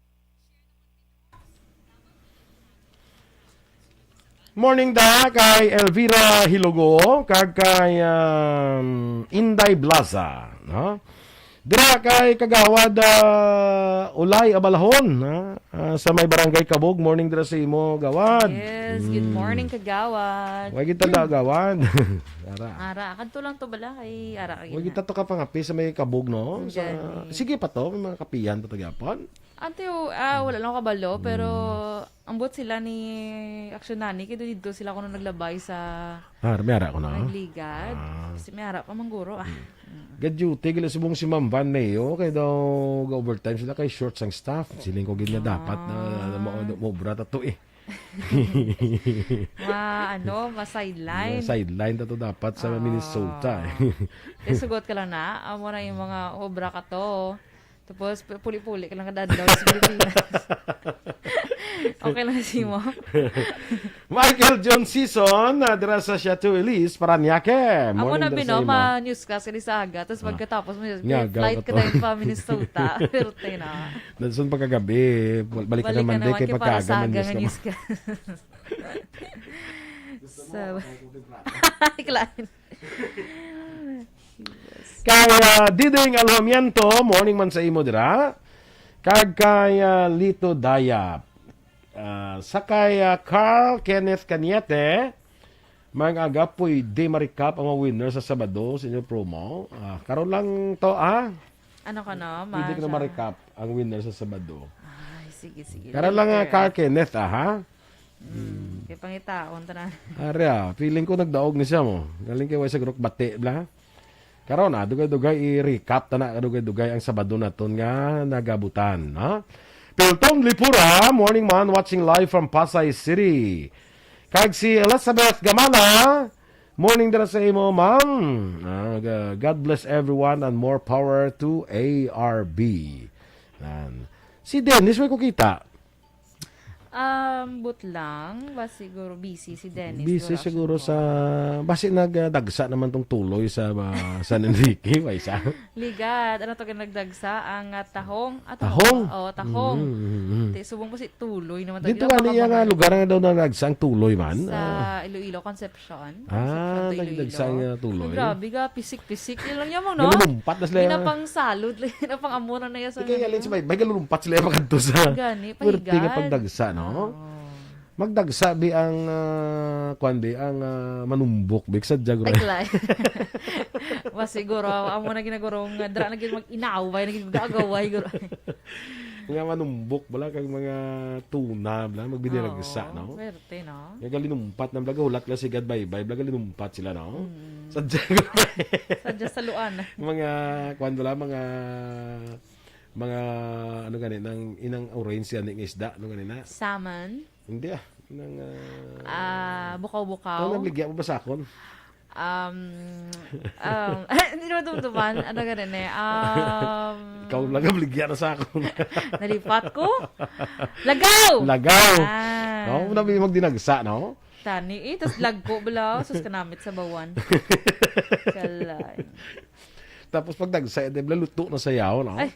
Morning da kay Elvira Hilogo kag kay, um, Inday Blaza, no? Dira kay Kagawad, ah, Ulay Abalahon, ha? Ah, sa may Barangay Kabog. Morning dira sa imo, Gawad. Yes, good Mm. morning, Kagawad. Wa kita da, Gawad. Ara. Ara, kadto lang to bala kay ara kay Wa na. kita to kapangapi sa may Kabog, no? Ang Sa, gani. sige pa to, may mga kapihan pa to gyapon. Ante, o, ah, wala lang kabalo, pero Mm. ambot sila ni Action Nani, kay dito sila kuno naglabay sa Ah, may ara ko na. Nagligad. Ah. Kasi may ara pa man guro, ah. Mm. Mm. Ga-duty, gali subong si Ma'am Van Neo, kay daw ga-overtime sila, kay shorts ang staff. Siling ko gid nga dapat na, na mo-, Ah. mo-, mobra ta to eh. Ma-, ano, ma-sideline. Ma-sideline ta to dapat sa Ah. Minnesota eh. Eh, sugot ka lang na, amo na yung mga obra ka to. Tapos, pu-, puli-puli ka lang kada adlaw sa Pilipinas. Okay lang si mo? Michael John Season, ah, dira sa Chateau Elise, Paranaque. Amo Morning na, dira sa Bino, imo. ma-newscast ka ni sa aga. Tapos Ah. pagkatapos mo, Nga, agaw flight ka ka to. dahil pa Minnesota. Pero tayo na. Nandun pagkagabi, bal-, balik ka Balik ka naman, di, naman kay kay para pagkaaga sa man, aga Diyos nga ka ma- newscast. Sa Klein. Kay, ah, Diding Alhamiento, morning man sa imo dira. Kag kay, ah, Lito Dayap. Ah, sa kay, ah, Carl Kenneth Cañete, mga aga, pwede ma-recap ang mga winner sa Sabado sa inyong promo. Ah, karon lang to, ah. Ano ka na, Pwede ko na ma-recap ang winner sa Sabado. Ay, sige, sige. Karon lang, ah, Later. Carl Kenneth, ah, ha? Mm, kay pangitaon, tanan. Ari, ah, feeling ko nagdaog ni siya mo. Galing kay wa siya gurok bati, bla. Karon, ah, dugay-dugay i-recap ta na, dugay-dugay ang Sabado naton nga nagabutan, ha? Pilton Lipura, morning man, watching live from Pasay City. Kag si Elizabeth Gamana, morning dira sa imo, ma'am. Ah, ga-, God bless everyone and more power to A R B. Yan. Si Dennis, may ko kita. Um, but lang, ba siguro busy si Dennis Busy Durazo siguro po. sa, basi nagdagsa naman tong tuloy sa, ah, San Enrique, may isa. Ligad, ano to ka nagdagsa? Ang, ah, tahong? Ah, Tahong? tahong. Oh, tahong. Mm, mm, mm. Ti, subong po si tuloy naman to. Dito Di ba nga niya nga mga lugar nga daw nagdagsa ang tuloy man? Sa Ah. Iloilo, Concepcion. Concepcion. Ah, Concepcion to nagdagsa Iloilo. nga tuloy. Ang grabe ga, pisik-pisik. Yun lang yun mo, no? Nalulumpat na sila. Yun na pang salod, yun na pang amura na yun sa Ikay, ano alin niya. sa may, may galulumpat sila yung makadto sa Gani, puwerte nga pahigan. pagdagsa, no? Oo. Magdagsa bi ang, ah, kwan bi, ang, ah, manumbok bi, sa Jagro. Ay, klay. Wa siguro, amo na ginaguro nga, dra na gid mag-inaway, na gid mag-agaway, guro. Nga manumbok, bala, kag mga tuna, bala, magbiniragsa, Oo, no? Swerte, no? Nga galinumpat na, bala, gahulat lang si Gad Baybay, bala, galinumpat sila, no? Mm. Sa Jagro. Sa Jasaluan. Mga, kwan, bala, mga, mga, ano gani, nang, inang orange gani nga isda, ano gani na? Salmon. Hindi, ah. Nang, ah, Ah, bukaw-bukaw. Ano, nabligya mo ba sa akon? Um, um, hindi naman tumtuman. Ano gani ni? Um, Ikaw lang ang bligya na sa akon. Nalipat ko? Lagaw! Lagaw! Ah. No? Muna may magdinagsa, no? Tani eh. Tas lagko bala. Sus, kanamit sa bawan. Kalay. Tapos pag nagsa, di ba, luto na sayaw, no? Ay.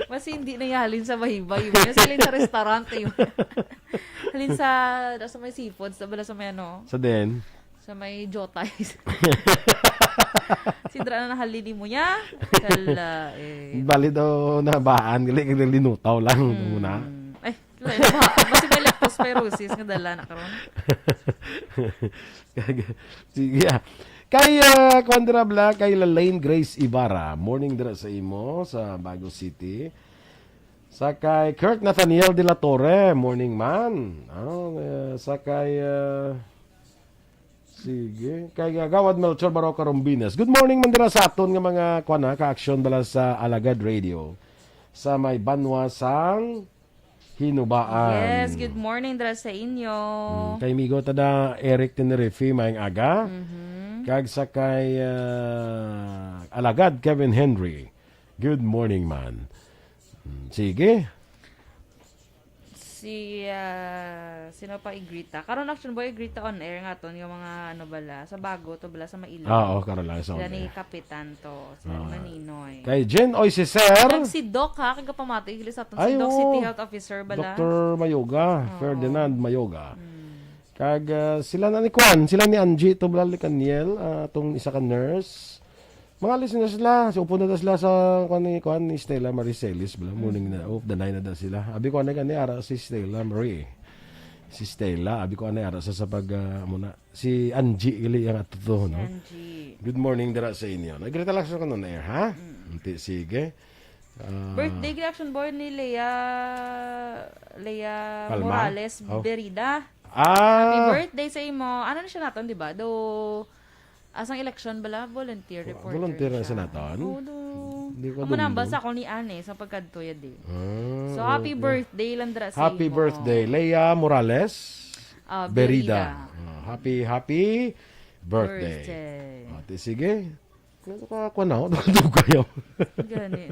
Mas hindi na yan. Halin sa baybay. Yun. Sa halin sa restaurant, yun. Halin sa, sa may seafood, sa bala sa may ano, Sa din? sa may jotay. Sidra na nahalin mo niya. Kala, eh. Bali daw nabaan, gali, gali linutaw lang Hmm. muna. Ay, Lain ba? Basi may leptospirosis nga dala na karon. Sige, ah. Kay, ah, kuwan dira, bala, kay Lalaine Grace Ibarra. Morning dira sa imo, sa Bago City. Sa kay Kirk Nathaniel de la Torre. Morning, man. Ah, eh, sa kay, ah, sige. Kay, ah, Gawad Melchor Baroca Rombines. Good morning man dira sa aton nga mga, kuwan, ha, ka-aksyon bala sa Alagad Radio. Sa may banwa sang Hinubaan. Yes, good morning dira sa inyo. Mm, kay Migo Tada Eric Tenerife, maayong aga. Mhm. Kag sa kay, ah, Alagad Kevin Henry. Good morning, man. Mm, sige. Si Si, ah, sino pa, i-greet ta? Karon, Action Boy, i-greet ta on air nga aton yung mga, ano bala, sa bago to bala, sa Mailao. Ah, oh, karon lang sa Sila on ni air. Kapitan to, sila Ah. na Ninoy. Kay Jen, oy, si Sir. Kag si Doc, ha, kagapamati, igli sa aton si Ay, Doc, oo. City Health Officer bala. Doctor Mayoga, Oo. Ferdinand Mayoga. Mm. Kag, ah, sila na ni Kwan, sila ni Angie, to bala ni Kaniel, ah, tong isa ka nurse. Mga listeners sila, so upo na daw sila sa kwan ni, kwan ni Stella Marie Celis, bala, morning na, Mm. oh, the nine na daw sila. Abi ko, ano gani, ara si Stella Marie. Si Stella, abi ko, ano, ara sa, sa pag, ah, muna. Si Angie, gali ang ato to, Si no? Angie. Good morning, dira sa inyo. Nagkita lang sa kanon air, ha? Mm. Hindi, sige. Ah. Birthday reaction boy ni Lea, Lea Palma? Morales Oh. Berida. Ah. Happy birthday sa imo. Ano na siya naton, di ba? Do, asang election bala? Volunteer Wa-, reporter volunteer na siya. siya naton? Oo, do. Di ko Ang manambal dumdum. sa ako ni Anne, sa pagkadto ya di. Ah, So, happy oo. birthday lang dira sa Happy imo. birthday, Lea Morales Ah, Berida. Berida. Ah, happy, happy birthday. Birthday. Ah, ti-, sige. Nakakuha na ako. Dugay ako. Gani.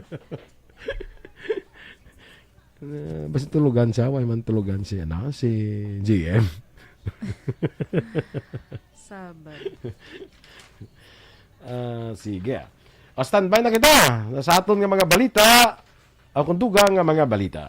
Eh, basta tulugan siya, why man tulugan si, ano, si G M. Sabay. Ah, sige. O, standby na kita sa aton nga mga balita. O, kung dugang nga mga balita.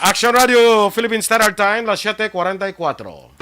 Action Radio Philippine Standard Time, las siete cuarenta y cuatro.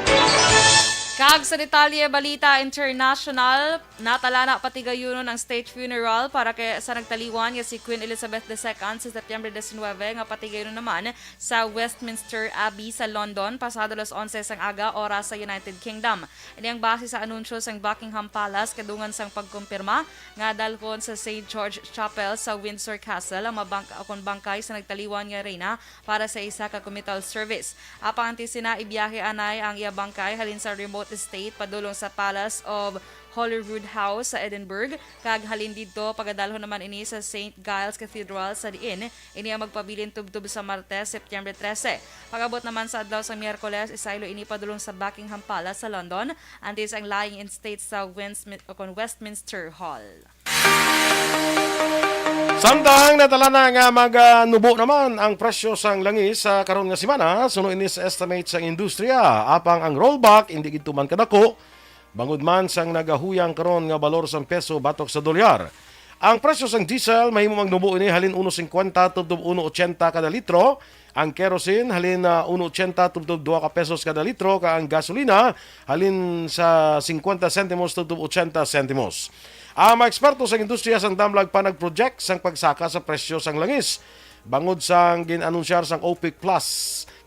Kag sa detalye, balita international, natalana patigayunon ang state funeral para kay sa nagtaliwan nga si Queen Elizabeth the Second sa September diecinuebe, nga patigayunon naman sa Westminster Abbey sa London, pasado las onse sang aga, oras sa United Kingdom. Ini ang base sa anunsyo sang Buckingham Palace kadungan sang pagkumpirma nga dalhon sa Saint George Chapel sa Windsor Castle ang mabangka-, kon bangkay sa nagtaliwan nga reyna para sa isa ka committal service. Apang antes sina, ibiyahe anay ang iya bangkay halin sa remote estate padulong sa Palace of Holyrood House sa Edinburgh, kag halin didto pagadalhon naman ini sa Saint Giles Cathedral, sa diin ini ang magpabilin tubtob sa Martes, September trese. Pag-abot naman sa adlaw sa Miyerkules, isaylo ini padulong sa Buckingham Palace sa London, antes ang lying in state sa Westmi-, o kon Westminster Hall. Samtang natalana nga maganubo naman ang presyo sang langis sa karon nga semana, suno ini sa estimate sang industriya, apang ang rollback indi gid tuman kadako, bangod man sang nagahuyang karon nga balor sang peso batok sa dolyar. Ang presyo sang diesel mahimo magnubo ini halin uno singkwenta tubtob uno ochenta kada litro, ang kerosene halin, ah, uno ochenta tubtob dua ka pesos kada litro, kag ang gasolina halin sa singkwenta sentimos tubtob ochenta sentimos. Ang mga eksperto sa industriya sang damlag pa nag-project sang pagsaka sa presyo sang langis bangod sang gin-anunsyar sang OPEC Plus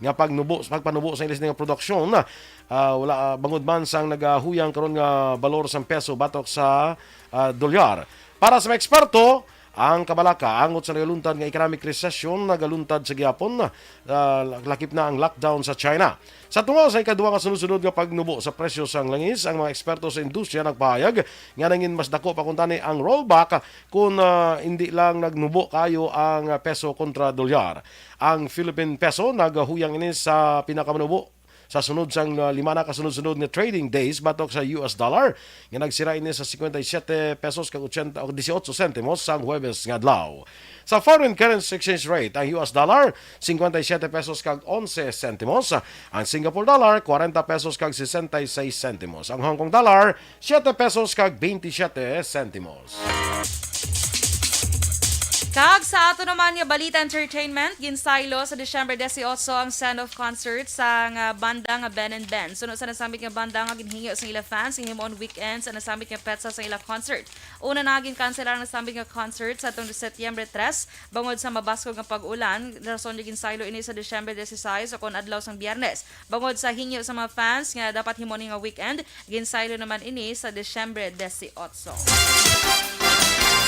nga pagnubo, pagpanubo sa ilis nga produksyon, ah, wala, ah, bangod man sang nagahuyang karon nga balor sang peso batok sa, ah, dolyar. Para sa mga eksperto, ang kabalaka angot sa nagaluntad nga economic recession nagaluntad sa gihapon, ah, lakip na ang lockdown sa China. Sa tunga sa ikaduha nga sunod-sunod nga pagnubo sa presyo sang langis, ang mga eksperto sa industriya nagpahayag nga nangin mas dako pa kuntani ang rollback kung, ah, hindi lang nagnubo kayo ang peso kontra dolyar. Ang Philippine peso nagahuyang ini sa pinakamanubo sa sunod sang, ah, lima na kasunod-sunod nga trading days batok sa U S dollar, nga nagsira ini sa cincuenta y siete pesos kag ochenta o dieciocho sentimos sang Huwebes nga adlaw. Sa foreign currency exchange rate, ang U S dollar, cincuenta y siete pesos kag onse sentimos, ang Singapore dollar, cuarenta pesos kag sesenta y seis sentimos, ang Hong Kong dollar, siete pesos kag veintisiete sentimos. Kag sa ato naman nga balita entertainment, ginsaylo sa Disyembre disiotso ang send-off concert sang banda nga Ben and Ben. Suno sa nasambit nga banda nga ginhingyo sa ila fans nga himuon weekend sa nasambit nga petsa sa ila concert. Una na ginkanselar ang nasambit nga concert sa atong Setyembre tres bangod sa mabaskog nga pag-ulan. Rason nga ginsaylo ini sa Disyembre disisays o kon adlaw sang Biyernes. Bangod sa hingyo sa mga fans nga dapat himuon nga weekend, ginsaylo naman ini sa Disyembre disiotso.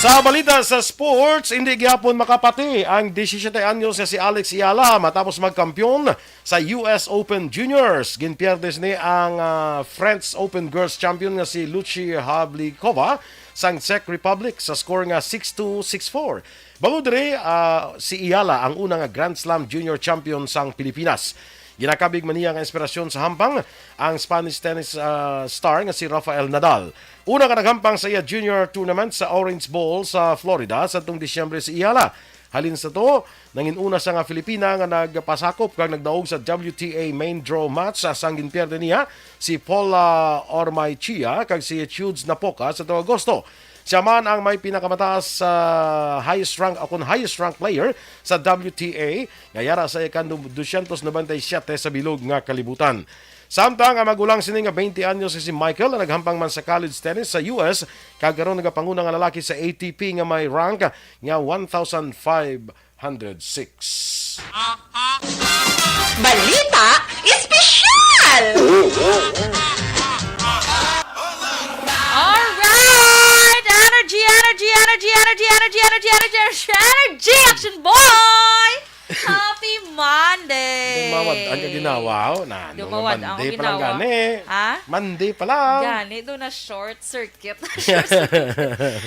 Sa balita sa sports, hindi gyapon makapati ang disisiete anyos nga si Alex Eala matapos magkampiyon sa U S Open Juniors. Ginpierde sini ang, ah, French Open Girls Champion nga si Lucie Havlikova sang Czech Republic sa score nga six two, six four. Bangod diri, ah, si Eala ang una nga Grand Slam Junior Champion sang Pilipinas. Ginakabig man niya nga inspirasyon sa hampang ang Spanish tennis, ah, star nga si Rafael Nadal. Una ka naghampang sa iya junior tournament sa Orange Bowl sa Florida sadtong Disyembre si Eala. Halin sa to, nangin-una sa nga Filipina nga nagpasakop kag nagdaog sa W T A main draw match sa sang ginpierde niya si Paula Ormaichia kag si Chudes Napoca sa tuong Agosto. Siya man ang may pinakamataas sa highest rank, o kon highest rank player sa W T A, nga yara sa ikan dosyentos nobenta y siyete sa bilog nga kalibutan. Samtang ang magulang sini nga twenty anyos nga si Michael, ang naghampang man sa college tennis sa U S, kag karon nagapanguna nga lalaki sa A T P nga may rank nga one thousand five hundred six. Balita Espesyal! Alright! Energy, energy, energy, energy, energy, energy, energy, energy, energy, Action Boy! Happy Monday! Dumawad ang ginawa, oh, na, ano, Dumawad ang Monday pa lang ginawa. Gani. Ha? Monday pa lang. Gani, doon na short circuit. Short circuit.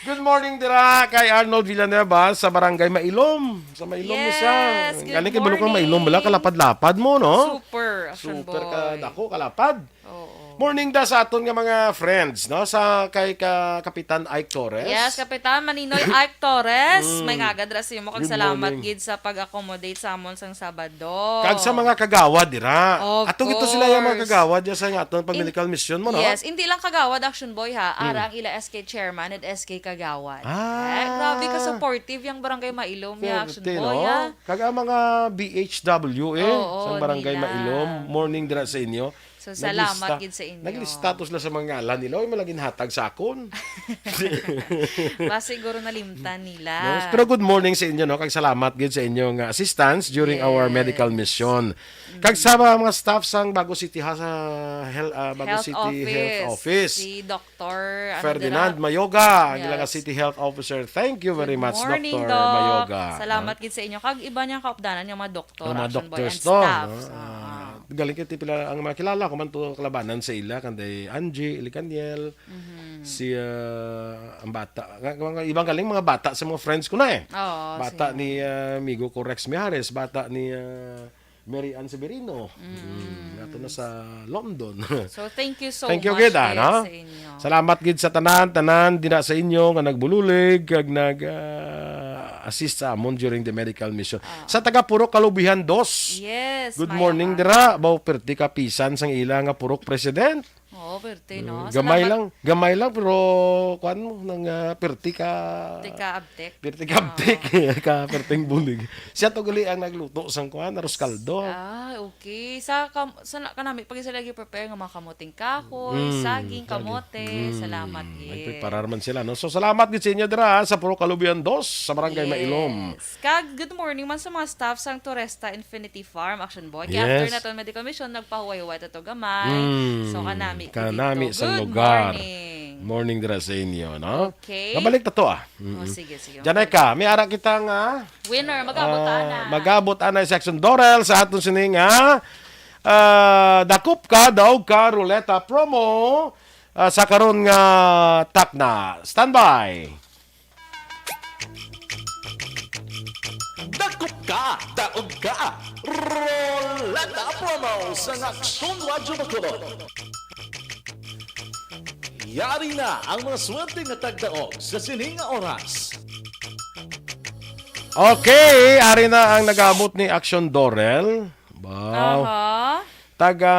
Good morning dira kay Arnold Villanueva sa Barangay Mailom. Sa Mailom ni siya. Yes, good Gani kay Bulukang morning. Mailom, bala, kalapad-lapad mo, no? Super, Action Super Boy. Ka dako, kalapad. Oo. Morning da sa aton nga mga friends, no? Sa kay ka Kapitan Ike Torres. Yes, Kapitan Maninoy Ike Torres. Mm. May ngagad ra sa imo kag Good salamat morning. Gid sa pag-accommodate sa amon sang Sabado. Kag sa mga kagawad dira. Of Ato gito sila yung mga course. Kagawad ya sa nga aton pag In- medical mission mo, no? Yes, hindi lang kagawad, Action Boy, ha. Mm. Ara ang ila S K chairman and S K kagawad. Ah. Eh, grabe ka supportive yung Barangay Mailom ya, Action Swerte, Boy, no? Ha. Kag ang mga B H W, eh, Oo, sa Barangay nila. Mailom, morning dira sa inyo. So, salamat Naglista-, gid sa inyo. Naglista to sila sa mga ngalan nila. Oy, malagin hatag sa akon. Ba, siguro nalimtan nila. Yes, pero good morning sa inyo, no? Kag salamat gid sa inyo nga assistance during our Yes. medical mission. Kag sa mga, mga staff sang Bago City ha, sa Hel-, ah, Bago Health City Health Office. Office. Si Doctor, ano Ferdinand dira? Mayoga, ang Yes. ilang City Health Officer. Thank you very Good much, morning, Doctor Doc. Mayoga. Salamat gid sa inyo. Kag iba niyang kaupdanan nga mga doktor, Ang mga Action Boy, doctors and to, staffs. no? Ah. Ah, galing kay pila ang mga kilala ko man to kalabanan sa ila, kanday Angie, Ilicaniel, Mhm. si, ah, ang bata. Nga, nga, ibang galing mga bata sa mga friends ko na eh. Oo, Bata sige. ni, ah, amigo ko Rex Mijares, bata ni, ah, Mary Ann Severino. Mm. Mm, ato na sa London. So, thank you so Thank you much gid, ah, gid no? sa inyo. Salamat gid sa tanan, tanan dira sa inyo nga nagbululig kag nag, ah, assist sa amon during the medical mission. Ah. Sa taga Purok Kalubihan dos. Yes, Good mayang morning aga. dira. Baw, perti ka pisan sang ila nga Purok President. Oo, perte, no? Mm, Salamat. gamay lang, gamay lang, pero kuan mo, nang, ah, perti ka Perti ka abtik. Perti ka Oo. abtik, ka perting bulig. Siya to gali ang nagluto sang kuan, arroz caldo. Ah, okay. Sa kam-, sa na-, kanami, pag sila gi-prepare nga mga kamuting kahoy, Mm, saging, saging. kamote, Mm, salamat gid. nagpreparar man sila, no? So, salamat gid sa inyo dira, ha, sa Purok Kalubihan dos, sa Barangay Yes. Mailom. Kag good morning man sa mga staff sang Turesta Infinity Farm, Action Boy. Kay after Yes. naton medical mission, nagpahuway-huway to gamay. Mm, So, kanami ko kanami dito. sa Good lugar. morning. Morning dira sa inyo, no? Okay. Mabalik ta to, ah. Mm-mm. Oh, sige, sige. Janay ka, may ara kita nga, Winner, mag-abot ah, ana. mag-abot ana si Action Dorel sa aton sining, ah, ah, dakop ka, daog ka, ruleta promo, ah, sa karon nga takna. Standby. Dakop ka, daog ka. Roleta promo sa Aksyon Radyo Bacolod. Yari na ang mga swerte nga tagdaog sa sining nga oras. Okay, ari na ang nag-abot ni Action Dorel. Wow. Aha. Taga,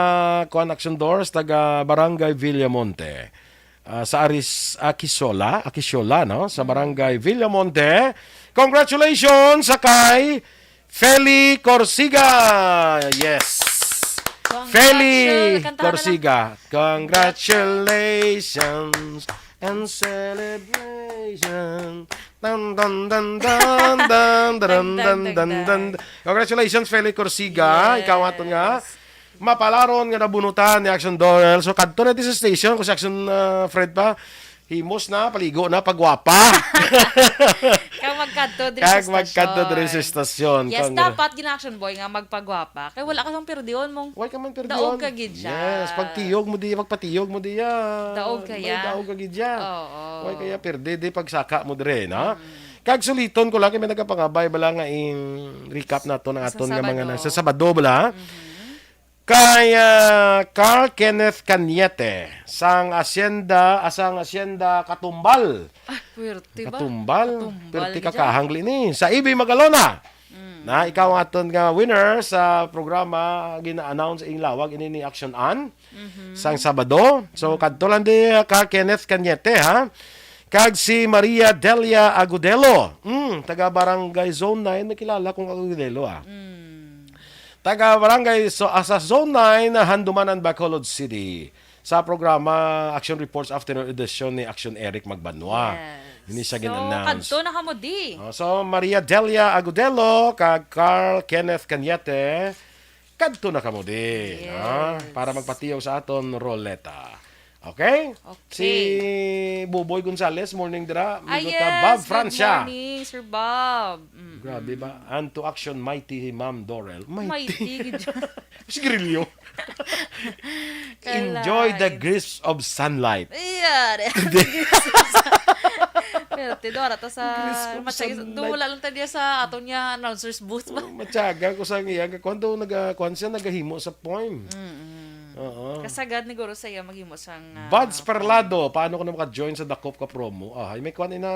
kuan, Action Dorel, taga Barangay Villamonte. ah, sa Aris Akisola, Akisola, no? Sa Barangay Villamonte. Congratulations sa kay Feli Corsiga. Yes. Feli Congratulations. Kanta ka na lang. Corsiga. Congratulations and celebration. Dun, dun, dun, dun, dun, dun, dun, dun, dun, dun. Congratulations, Feli Corsiga. Yes. Ikaw aton nga mapalaron nga nabunutan ni Action Dorel. So, kadto na di sa station, kung si Action, ah, Fred pa, himos na, paligo na, pagwapa. Kag magkadto diri sa Kag magkadto diri sa stasyon. Yes, Kung dapat gina-action boy nga magpagwapa. Kay wala ka sang perdion mong Why ka man perdion? Daog ka gid siya. Yes, pagtiyog mo diya, pagpatiyog mo diya. Daog ka May ya. daog ka gid siya. Oo. Why kaya perde di pagsaka mo dire, no? Mm. Kag suliton ko lang, kay may nagapangabay bala nga in recap nato ng Sa aton nga mga Sabado. na-, sa Sabado bala. Mhm. Kay, ah, Carl Kenneth Cañete, sang Hacienda, ah, sang Hacienda Katumbal. Ah, puwerte ba? Katumbal? Katumbal Puwerte gid kakahangli ni. Sa Ibi Magalona. Mm. Na ikaw ang aton nga winner sa programa, gina-announce ing lawag ini ni Action Ann Mhm. sang Sabado. So, kadto lang di, ah, Carl Kenneth Cañete, ha? Kag si Maria Delia Agudelo. Mm, taga Barangay Zone nine, may kilala kong Agudelo, ah. Mm. Taga Barangay, so, ah, sa Zone nine, Handumanan, Bacolod City. Sa programa Action Reports Afternoon Edition ni Action Eric Magbanwa. Yes. Ini siya So, gin-announce. kadto na kamo di. Oh, so, Maria Delia Agudelo kag Carl Kenneth Cañete, kadto na kamo di, Yes. ha? Para magpatiyaw sa aton roleta. Okay? Okay. Si Buboy Gonzales, morning dira. Ah, Migo ta, yes. Bob Good Francia. morning, Sir Bob. Mm-mm. Grabe ba? And to Action, mighty hi Ma'am Dorel. Mighty. Mighty, gid. Sigarilyo. Enjoy the Kalain. grips of sunlight. Yeah, Pero ti Dora ta sa Grips of matyaga, sunlight. duwala lang ta diya sa aton niya announcer's booth ba? Oh, matyaga ko sa iya. Kuwan daw naga-, kuwan siya, nagahimo sa poem. Mm-mm. Oo. Kasagad ni Guro sa iya maghimo sang, ah, Buds Parlado, paano ko na maka-join sa Dakop ka promo? Ah, ay, may kuwan ina,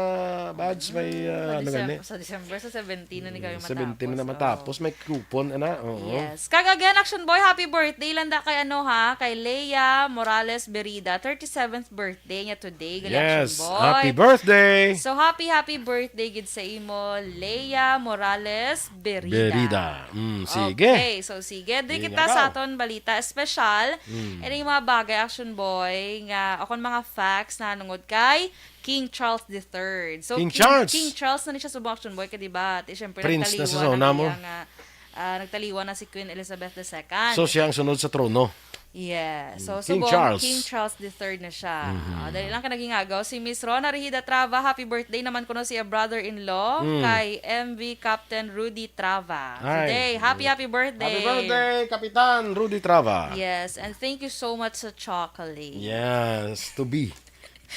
Buds, may, Mm, ah, sa ano gani? December, sa December, sa seventeen na ni kami Mm, seventeen na matapos. matapos. May coupon, ana. Oo. Yes. Kag again, Action Boy, happy birthday lang da kay ano ha, kay Lea Morales Berida, thirty-seventh birthday niya today. Gali, Action Yes. Boy. Happy birthday. So, happy, happy birthday gid sa imo, Lea Morales Berida. Berida. Mm, sige. Okay, so sige. Di Sige kita ka. sa aton balita espesyal. Mm. Ini yung mga bagay, Action Boy, nga akon mga facts na nungod kay King Charles the third. So, King King, Charles. King Charles na ni siya subong, Action Boy, kay di ba? Ti, syempre, Prince na nagtaliwa sa na zona mo. niya nga, ah, nagtaliwa na si Queen Elizabeth the second. So, siya ang sunod sa trono. Yeah. Mm, So, King subong, Charles. King Charles the third na siya. Mhm. Ah, dali lang ka naging agaw. Si Miss Rona Rehida Trava, happy birthday naman kuno siya brother-in-law Mm. kay M V Captain Rudy Trava. Ay. Today, happy, happy birthday. Happy birthday, Kapitan Rudy Trava. Yes, and thank you so much sa chocolate. Yes, to be.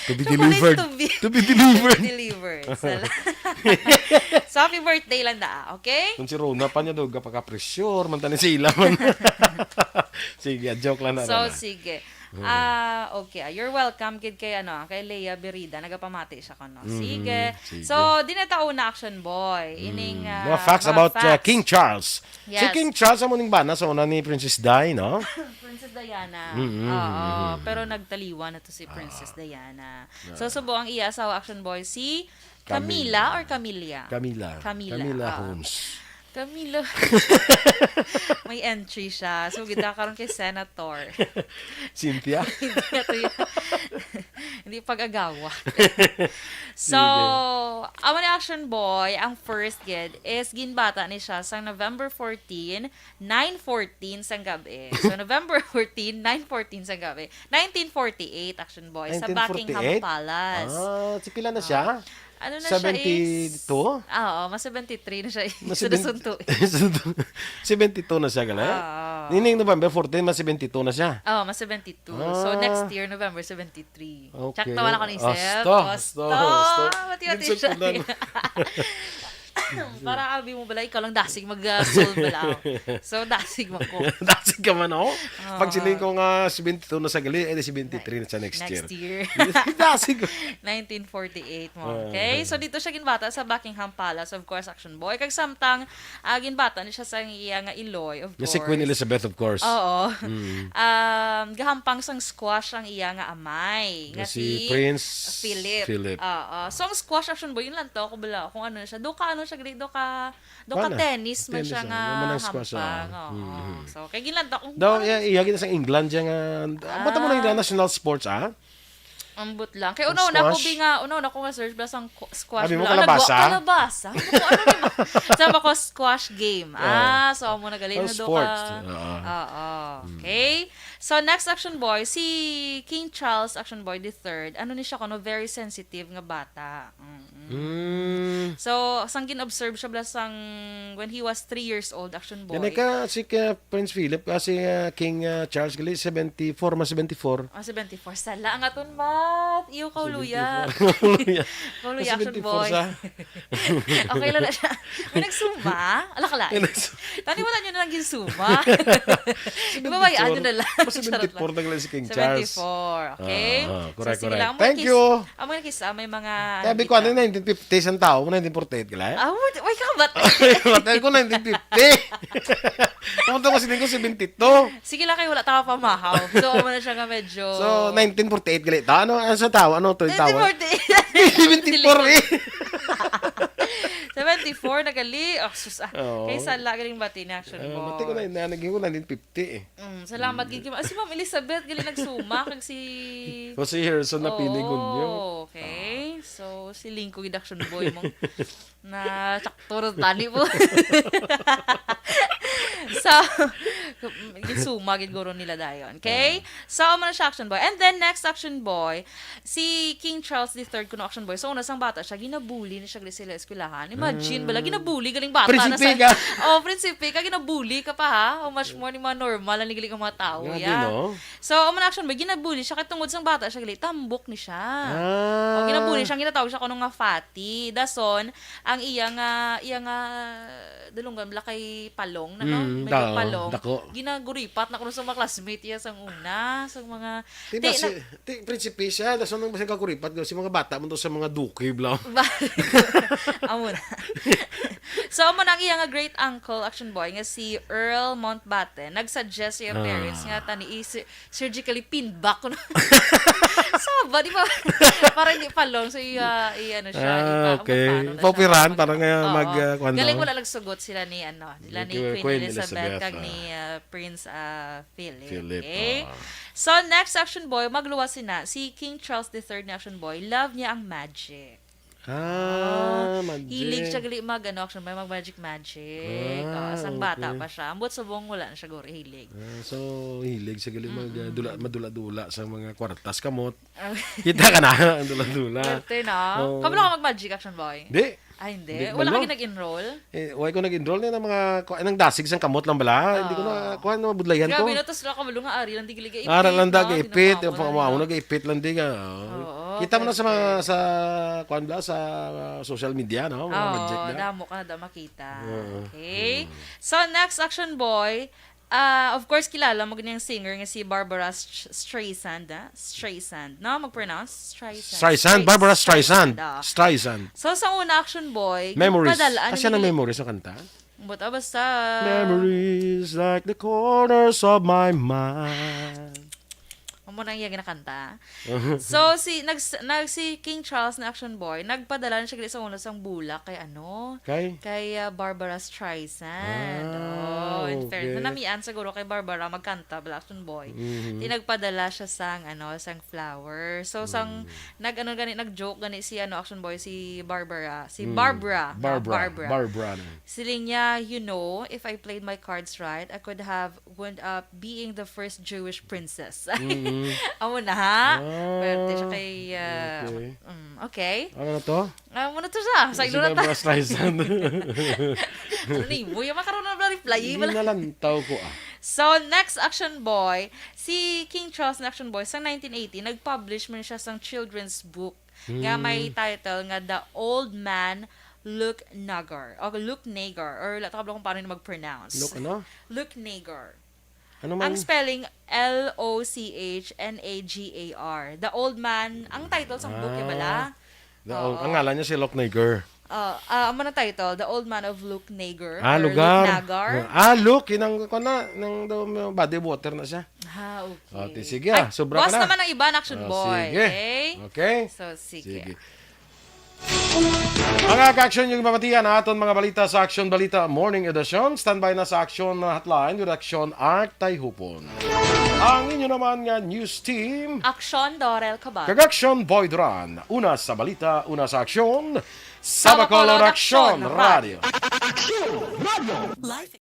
To be Chocolate delivered. to be To be delivered. delivered. Sala-, so, happy birthday lang da, okay? Kung si Rona pa niya daw, gapaka-pressure, man tani sila man. Sige, joke lang na, So, Rona. sige. Mm. Ah, okay. Ah, you're welcome, kid kay, ano, kay Lea Berida. Nagapamati siya ko, no? Mhm, Sige. sige. So, di na ta una, Action Boy. Ining, Mm. ah, Mga facts mga about, uh, facts. King Charles. Si Yes. King Charles, amo ning bana sa una ni Princess Di, no? Princess Diana. Mm, mm, Oo, mm, mm. pero nagtaliwa na to si Princess Ah. Diana. Ah. So, subo ang iya asawa, Action Boy, si Camila Camila. or Camilla? Camila. Camila, Camila oo. Holmes. Camila. May entry siya. So, kita karon kay Senator. Cynthia? Hindi na to yun. Hindi pag-agawa. So, Sige. amo ni Action Boy, ang first gid is ginbata ni siya sa November fourteen, nine fourteen sang gabi. So, November fourteen, nine fourteen sang gabi. Nineteen forty-eight, Action Boy, sa Buckingham Nineteen forty-eight? Palace. Ah, si pila na Ah. siya? Ano na siya is Seventy-two? Ah, oo, mas seventy-three na siya. Mas Sa seventy, nasunto. seventy-two na siya, gali? Oo. Nining November fourteen, mas seventy-two na siya. Oo, mas seventy-two. So, Ah. next year, November seventy-three. Okay. Check naman ako ni Sir. Asta, Asta, asta, asta. Mati-mati siya. Ginsukunan. Para abi mo bala, ikaw lang dasig mag, ah, solve bala. So, dasig man ko. Dasig ka man, oh. Oo. Pag siling ko nga seventy-two na sa gali, eh, di seventy-three na sa next year. Next year. Dasig ko. Nineteen forty-eight mo. Oo. Okay? So, dito siya ginbata sa Buckingham Palace, of course, Action Boy. Kag samtang, ah, ginbata ni siya sa iya nga iloy, of course. Nga si Queen Elizabeth, of course. Oo. Mm. Um, gahampang sang squash ang iya nga amay, nga si Prince Philip. Philip. Oo. So, ang squash, Action Boy, yun lang to, kung bala, kung ano siya. Doka, ano siya, gali, doka, doka tennis man siya nga hampang. Tennis, ah. Nga man ang squash, ah. Oo. Mm-hmm. So, kay ginlandak ko. Daw, iya, iya, gina sa England, siya nga, ah, ba't mo na yung national sports, ah? Ambot lang. Kay una-una ko, squash? Bi nga, una-una ko nga search, bala sang ku-, squash, abi mo bala, kalabasa? Kalabasa. Ano, ano ni ma-, sa mga squash game. Oo. Ah, so, amo na gali, oh, na doka. Sports. Oo. Oo. Mm. Okay. So, next, Action Boy, si King Charles, Action Boy the third, ano ni siya, kuno, very sensitive nga bata. Mm. Mm. So, sang gin-observe siya bala sang when he was three years old, Action Boy. Gani ka, si ka Prince Philip, ah, si, ah, King, ah, Charles gali, seventy-four man, seventy-four. Ah, seventy-four. Sala ang aton math. Iyo, kauluya. Seventy-four. Kauluya. Kauluya, Action Boy. Sa Okay lang na siya. May nagsuma? Ala ka lang. May nagsuma. Tani, wala nyo na lang ginsuma. Ibabayaan nyo na lang. Mas seventy-four na lang si King Charles. Seventy-four, okay? Ah, ah, correct, correct. So, sige lang. Thank you. Amo nga kis-, amo nga kis-, ah, may mga Sabi ko, ano, nineteen fifty, isang tao, nineteen forty-eight ka lang? Ah, wait, wait ka ba? Batay ko, nineteen fifty. Pumunta ko, siling ko, seventy-two. Sige lang kayo, wala tao pamahaw. So, amo na siya nga medyo So, nineteen forty-eight gali ta? Ano, ano sa tao? Ano to yung tao? Nineteen forty-eight. Seventy-four eh. Seventy-four na gali. Oh, sus, ah. Oo. Kay sala galing bati ni Action Boy. Ah, bati ko na, na, naging ko nineteen fifty eh. Mm, salamat gid kay Ma-, si Ma'am Elizabeth gali nagsuma kag si O, si Herson na pinigon niyo. Oh, okay. So, si Lingko gid, Action Boy mo. Na sakto rin tani po. So, ginsuma gid guro nila dayon. Okay? Ah. So, amo na siya, Action Boy. And then, next, Action Boy, si King Charles the third, kuno, Action Boy. So, una sang bata siya, ginabuli na siya gali sila eskwelahan. Imagine, bala, ah, ginabuli, galing bata na sa Prinsipe ka. Oh, prinsipe ka, ginabuli ka pa, ha? How much more ni mga normal, ang nigaling ang mga tao, Grabe, ya. No? So, amo na, Action Boy, ginabuli siya, kay tungod sang bata siya gali, tambok ni siya. Ah. Oh, ginabuli siya, ang ginatawag siya kuno nga fatty. Dason, ang iya nga, iya nga dulunggan, bala kay palong na, no? Mm, medyo dao, palong. Dako. Ginaguripat na kuno sa mga classmate iya sang una, sa mga Ti, ti, basi, na- ti, prinsipe siya, dason nang basi kaguripat, si mga bata man to sa mga duki, bla. Ba-, amo na. So, amo na ang iya nga great uncle, Action Boy, nga si Earl Mountbatten, nag-suggest sa iyang parents nga tani i-, surgically pinback ko na. Saba, di ba? Para hindi palong. So, i-, ah, i-, ano siya, Ah, ipa-, okay. Paano na siya, Paupirahan, para nga Oo. mag, ah, kuwan Galing daw. Wala nagsugot sila ni, ano, sila ni Queen Queen Elizabeth, Elizabeth, kag ah. ni, ah, Prince, ah, Philip. Philip, Okay? ah. So, next, Action Boy, magluwas sina. Si King Charles the third ni, Action Boy, love niya ang magic. Ah, Ah, magic. Hilig siya gali mag, ano, Action Boy, mag magic magic. Ah, Ah, sang bata okay. pa siya. Ambot subong wala na siya guri hilig. Ah, so, hilig siya gali mag, Mm-mm. ah, dula-, madula-dula sa mga kwartas kamot. Ah. Kita ka na, ang dula-dula. Swerte, no? Oo. Kamo lang ka mag-magic, Action Boy? Di. Ay, hindi. Di, Wala ka balo. Ginag-enroll? Eh, why ko nag-enroll na mga, ku-, nang dasig sang kamot lang bala? Hindi ko na, Ah. kuwan, mabudlayan Grabe ko. Na, tas wala ka balo nga ari lang, di gilig Ara lang da, no? Di gaipit. Yung napakuha pang na, mga no? Gaipit lang, di ka. Oo, Kita mo na sa mga, perfect. Sa, kuwan bala, sa, uh, social media, no? Mga Oo, magic na. Damo ka na da makita. Oo. Okay. Mm. So, next, Action Boy, ah, of course, kilala mo gani ang singer nga si Barbara St-, Streisand, ah? Streisand, no? Mag-pronounce? Streisand. Streisand, Stre-, Barbara Streisand. Streisand, ah. Streisand. So, sa una, Action Boy, Memories. Padala, Ah, siya ano nang ni- Memories ang kanta? Buta, basta. Memories like the corners of my mind. Amo na ang iya ginakanta. So, si, nag-, nag-, si King Charles na Action Boy, nagpadala na siya gali sa una sang bulak kay ano? Kay? Kay, ah, Barbara Streisand. Ah, Oh, in fairness, okay. Nanamian siguro kay Barbara magkanta, bala, Action Boy. Mhm. Di nagpadala siya sang, ano, sang flower. So, sang Mm. nag-, ano gani, nag-joke gani si, ano, Action Boy, si Barbara. Si Mm. Barbara. Ah, Barbara. Barbara. Barbara na. Siling niya, "You know, if I played my cards right, I could have wound up being the first Jewish princess." Mm. Amo na, ha? Ah, Pwerte siya kay, ah, okay. Mm, okay. Ano na to? Ah, muna to siya. Sa Si ilo na ta. Barbara Streisand. Ano ni mo? Yung makaroon na reply, Hindi wala. Nalantaw ko, ah. So, next, Action Boy. Si King Charles na Action Boy, sa nineteen eighty, nag-publish man siya sang children's book nga may Hmm. title nga The Old Man Luke Nagar. O Luke Nagar. Or wala ta kabalo kung paano na mag-pronounce. Look, ano? Luke Nagar. Ano man? Ang spelling, L O C H N A G A R. The Old Man. Ang title sa book, Ah. bala? The old- Oo. Ang ngalan niya si Luke Nagar. Uh, uh, amo na title, The Old Man of Luke Nagar. Ah, Or lugar. Luke Nagar. Ah, Luke. Inang ko na. Nang daw may body of water na siya. Ha, okay. O, ti, sige, ah, Ay, sobra ka boss na. naman ang iba, Action Ah, Boy. sige. Okay? Okay? So, sige. Sige. Mga ka-action, yung mapatihan na aton mga balita sa Action Balita Morning Edition. Standby na sa Action Hotline with Action Art Tayhupon. Ang inyo naman nga news team. Action Dorel Cabal. Kag Action Boy Duran. Una sa balita, una sa aksyon. Sa Bacolod Action Radio. Life